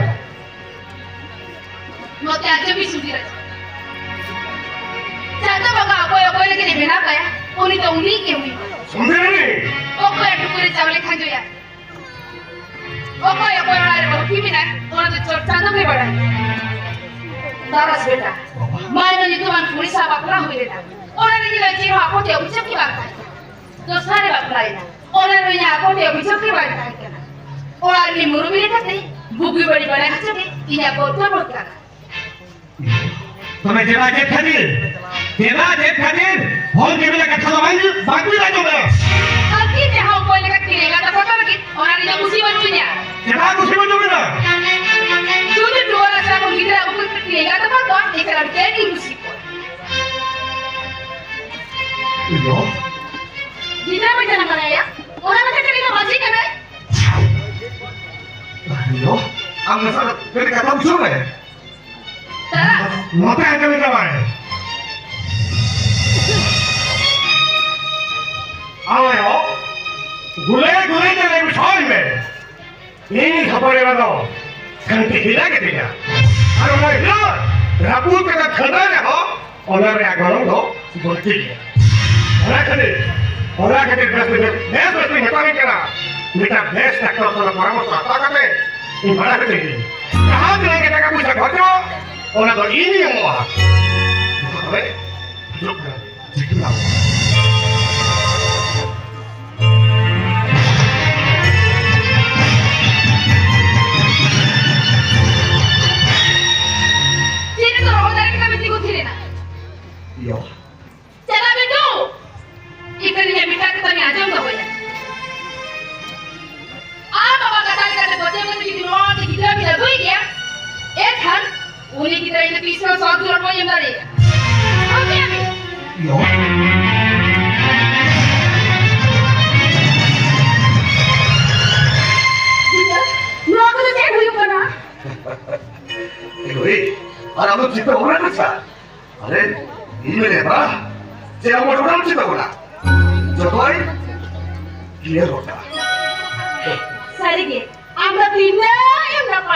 ᱱᱚᱛᱮ ᱟᱸᱡᱚᱢ ᱢᱮ ᱥᱩᱫᱷᱤᱨ ᱨᱟᱡᱟ᱾ ᱪᱟᱸᱫᱚ ᱵᱚᱸᱜᱟ ᱚᱠᱚᱭ ᱚᱠᱚᱭ ᱞᱟᱹᱜᱤᱫ ᱮ ᱵᱮᱱᱟᱣ ᱠᱟᱭᱟ, ᱩᱱᱤ ᱫᱚ ᱩᱱᱤ ᱜᱮ ᱦᱩᱭᱩᱜᱼᱟ᱾ ᱥᱩᱫᱷᱤᱨ! ᱚᱠᱚᱭᱟᱜ ᱴᱩᱠᱩᱨ ᱨᱮ ᱪᱟᱣᱞᱮ ᱠᱷᱟᱸᱡᱚᱭᱟ, ᱚᱠᱚᱭ ᱚᱠᱚᱭ ᱚᱲᱟᱜ ᱨᱮ ᱵᱟᱹᱦᱩ ᱠᱤᱱ ᱢᱮᱱᱟ, ᱚᱱᱟ ᱫᱚ ᱪᱚᱴ ᱪᱟᱸᱫᱚ ᱜᱮ ᱵᱟᱲᱟᱭᱟ᱾ ᱛᱟᱨᱟᱥ ᱵᱮᱴᱟ, ᱢᱟᱭᱱᱟ ᱧᱩᱛᱩᱢᱟᱱ ᱠᱩᱲᱤ ᱥᱟᱶ ᱵᱟᱯᱞᱟ ᱦᱩᱭ ᱞᱮᱱᱟ᱾ ᱚᱱᱟ ᱨᱮ ᱧᱮᱞᱚᱜ ᱪᱮᱫ ᱦᱚᱸ ᱟᱠᱚ ᱛᱮ ᱚᱵᱷᱤᱡᱳᱜᱽ ᱜᱮ ᱵᱟᱝ ᱛᱟᱦᱮᱸ ᱠᱟᱱᱟ᱾ ᱫᱚᱥᱨᱟ ᱨᱮ ᱵᱟᱯᱞᱟᱭᱮᱱᱟ, ᱚᱱᱟ ᱨᱮ ᱤᱧᱟᱹᱜ ᱟᱠᱚ ᱛᱮ ᱚᱵᱷᱤᱡᱳᱜᱽ ᱜᱮ ᱵᱟᱝ ᱛᱟᱦᱮᱸ ᱠᱟᱱᱟ᱾ ᱚᱲᱟᱜ ᱨᱤᱱᱤᱡ ᱢᱩᱨᱩᱵᱤ ᱞᱮᱠᱟᱛᱮ ᱵᱩᱜᱤ ᱵᱟᱹᱲᱤᱡ ᱵᱟᱲᱟᱭ ᱦᱚᱪᱚ ᱜᱮ ᱤᱧᱟᱹᱜ ᱠᱚᱨᱛᱚᱵᱵᱚ ᱠᱟᱱᱟ᱾ ᱛᱚᱵᱮ ᱪᱮᱫᱟᱜ, ᱪᱮᱫ ᱠᱷᱟᱹᱛᱤᱨ? ᱪᱮᱫᱟᱜ, ᱪᱮᱫ ᱠᱷᱟᱹᱛᱤᱨ? ᱦᱚᱲ ᱜᱮ ᱢᱮᱱᱟ ᱠᱟᱛᱷᱟ ᱫᱚ ᱵᱟᱝ, ᱵᱟᱝ ᱵᱤᱱ ᱟᱸᱡᱚᱢᱟ᱾ ᱟᱹᱠᱤᱱ ᱡᱟᱦᱟᱸ ᱚᱠᱚᱭ ᱞᱮᱠᱟ ᱠᱤᱱ ᱮᱸᱜᱟᱛ ᱟᱯᱟᱛ ᱞᱟᱹᱜᱤᱫ, ᱚᱱᱟ ᱨᱮᱫᱚ ᱠᱩᱥᱤ ᱵᱟᱹᱱᱩᱜ ᱞᱤᱧᱟ᱾ ᱪᱮᱫᱟᱜ ᱠᱩᱥᱤ ᱵᱟᱹᱱᱩᱜ ᱵᱤᱱᱟ? ᱡᱩᱫᱤ ᱴᱩᱣᱟᱹᱨ ᱟᱥᱲᱟ ᱠᱷᱚᱱ ᱜᱤᱫᱽᱨᱟᱹ ᱟᱹᱜᱩ ᱠᱟᱛᱮ ᱠᱤᱱ ᱮᱸᱜᱟᱛ ᱟᱯᱟᱛ ᱠᱚᱣᱟ, ᱮᱱᱠᱷᱟᱱ ᱟᱹᱰᱤ ᱛᱮᱫ ᱜᱤᱧ ᱠᱩᱥᱤ ᱠᱚᱜᱼᱟ᱾ ᱤᱭᱳ᱾ ᱜᱤᱫᱽᱨᱟᱹ ᱵᱟᱹᱧ ᱡᱟᱱᱟᱢ ᱫᱟᱲᱮᱭᱟᱭᱟ, ᱚᱱᱟ ᱢᱮᱱᱛᱮ ᱪᱮᱫ ᱤᱧ ᱢᱟᱹᱡᱷᱤ ᱠᱟᱱᱟᱭ? ᱤᱭᱳ, ᱟᱢ ᱱᱟᱥᱮ ᱠᱟᱹᱴᱤᱡ ᱠᱟᱛᱷᱟ ᱵᱩᱡᱷᱟᱹᱣ ᱢᱮ᱾ ᱫᱟᱫᱟ᱾ ᱱᱚᱛᱮ ᱟᱸᱡᱚᱢ ᱢᱮ ᱡᱟᱶᱟᱭ᱾ ᱟᱢ ᱟᱭᱳ, ᱜᱩᱞᱟᱹᱭ ᱜᱩᱞᱟᱹᱭ ᱛᱮ ᱞᱟᱹᱭ ᱵᱩᱡᱷᱟᱹᱣ ᱢᱮ᱾ ᱤᱧ ᱦᱚᱯᱚᱱ ᱮᱨᱟ ᱫᱚ ᱠᱷᱟᱹᱱᱴᱤ ᱦᱤᱨᱟ ᱜᱮ ᱛᱤᱧᱟ᱾ ᱟᱨ ᱚᱱᱟ ᱦᱤᱨᱟ ᱨᱟᱹᱯᱩᱫ ᱠᱟᱛᱮ ᱠᱷᱟᱹᱱᱰᱟᱹ ᱨᱮᱦᱚᱸ ᱚᱱᱟ ᱨᱮᱭᱟᱜ ᱜᱚᱱᱚᱝ ᱫᱚ ᱵᱟᱹᱲᱛᱤ ᱜᱮᱭᱟ᱾ ᱚᱱᱟ ᱠᱷᱟᱹᱛᱤᱨ, ᱚᱱᱟ ᱠᱷᱟᱹᱛᱤᱨ ᱵᱮᱥ, ᱵᱮᱥ, ᱵᱮᱥ, ᱵᱮᱥ ᱤᱧ ᱢᱮᱛᱟᱢ ᱠᱟᱱᱟ, ᱢᱤᱫᱴᱟᱝ ᱵᱮᱥ ᱰᱟᱠᱛᱚᱨ ᱥᱟᱞᱟᱜ ᱯᱚᱨᱟᱢᱚᱨᱥᱚ ᱦᱟᱛᱟᱣ ᱠᱟᱛᱮ ᱤᱧ ᱵᱟᱲᱟᱭ ᱦᱚᱪᱚᱭ ᱢᱮ᱾ ᱡᱟᱦᱟᱸ ᱛᱤᱱᱟᱹᱜ ᱜᱮ ᱴᱟᱠᱟ ᱯᱚᱭᱥᱟ ᱠᱷᱚᱨᱪᱚᱜ, ᱚᱱᱟ ᱫᱚ ᱤᱧᱤᱧ ᱮᱢᱚᱜᱼᱟ᱾ ᱢᱟ ᱛᱚᱵᱮ, ᱦᱤᱡᱩᱜ ᱠᱟᱱᱟ᱾ ᱪᱤᱠᱟᱹ ᱞᱟᱜᱟᱜᱼᱟ? ᱪᱮᱫ ᱮ ᱫᱚᱦᱚ ᱫᱟᱲᱮ ᱠᱟᱱᱟ ᱢᱮᱱᱛᱮ ᱠᱚ ᱛᱷᱤᱨ ᱮᱱᱟ? ᱤᱭᱟᱹ᱾ ᱪᱟᱞᱟᱜ ᱢᱮ ᱛᱚ᱾ ᱤᱠᱟᱹ ᱨᱮᱭᱟᱜ ᱢᱤᱫᱴᱟᱝ ᱠᱟᱛᱷᱟ ᱟᱸᱡᱚᱢ ᱫᱚᱦᱚᱭᱟ᱾ ᱟᱢ ᱵᱟᱵᱟ ᱠᱟᱛᱷᱟ ᱞᱮᱠᱟᱛᱮ ᱯᱟᱹᱛᱭᱟᱹᱣ ᱠᱟᱛᱮ ᱡᱩᱫᱤ ᱱᱚᱣᱟ ᱚᱲᱟᱜ ᱛᱮ ᱜᱤᱫᱽᱨᱟᱹ ᱵᱤᱱ ᱟᱹᱜᱩᱭ ᱜᱮᱭᱟ, ᱮᱱᱠᱷᱟᱱ ᱩᱱᱤ ᱜᱤᱫᱽᱨᱟᱹ ᱤᱧ ᱫᱚ ᱛᱤᱥ ᱦᱚᱸ ᱥᱚᱛ ᱫᱩᱞᱟᱹᱲ ᱵᱟᱹᱧ ᱮᱢ ᱫᱟᱲᱮᱭᱟᱭᱟ᱾ ᱵᱩᱡᱷᱟᱹᱣ ᱠᱮᱜᱼᱟ ᱵᱤᱱ? ᱜᱤᱫᱽᱨᱟᱹ, ᱱᱚᱣᱟ ᱠᱚᱫᱚ ᱪᱮᱫ ᱦᱩᱭᱩᱜ ᱠᱟᱱᱟ? ᱮ ᱜᱳᱭ, ᱟᱨ ᱟᱢ ᱫᱚ ᱪᱤᱱᱛᱟᱹ ᱵᱷᱟᱵᱽᱱᱟ ᱠᱟᱱᱟ ᱥᱮ? ᱟᱨᱮ, ᱤᱧ ᱢᱮᱱᱮᱫ ᱵᱟ, ᱪᱮᱫ ᱟᱢ ᱚᱱᱟ ᱪᱤᱱᱛᱟᱹ ᱵᱷᱟᱵᱽᱱᱟ? ᱡᱚᱛᱚᱭ clear ᱜᱚᱴᱟ᱾ ᱥᱟᱹᱨᱤᱜᱮ, ᱟᱢ ᱫᱚ ᱛᱤᱱᱟᱹᱜ ᱮᱢ ᱱᱟᱯᱟᱭ᱾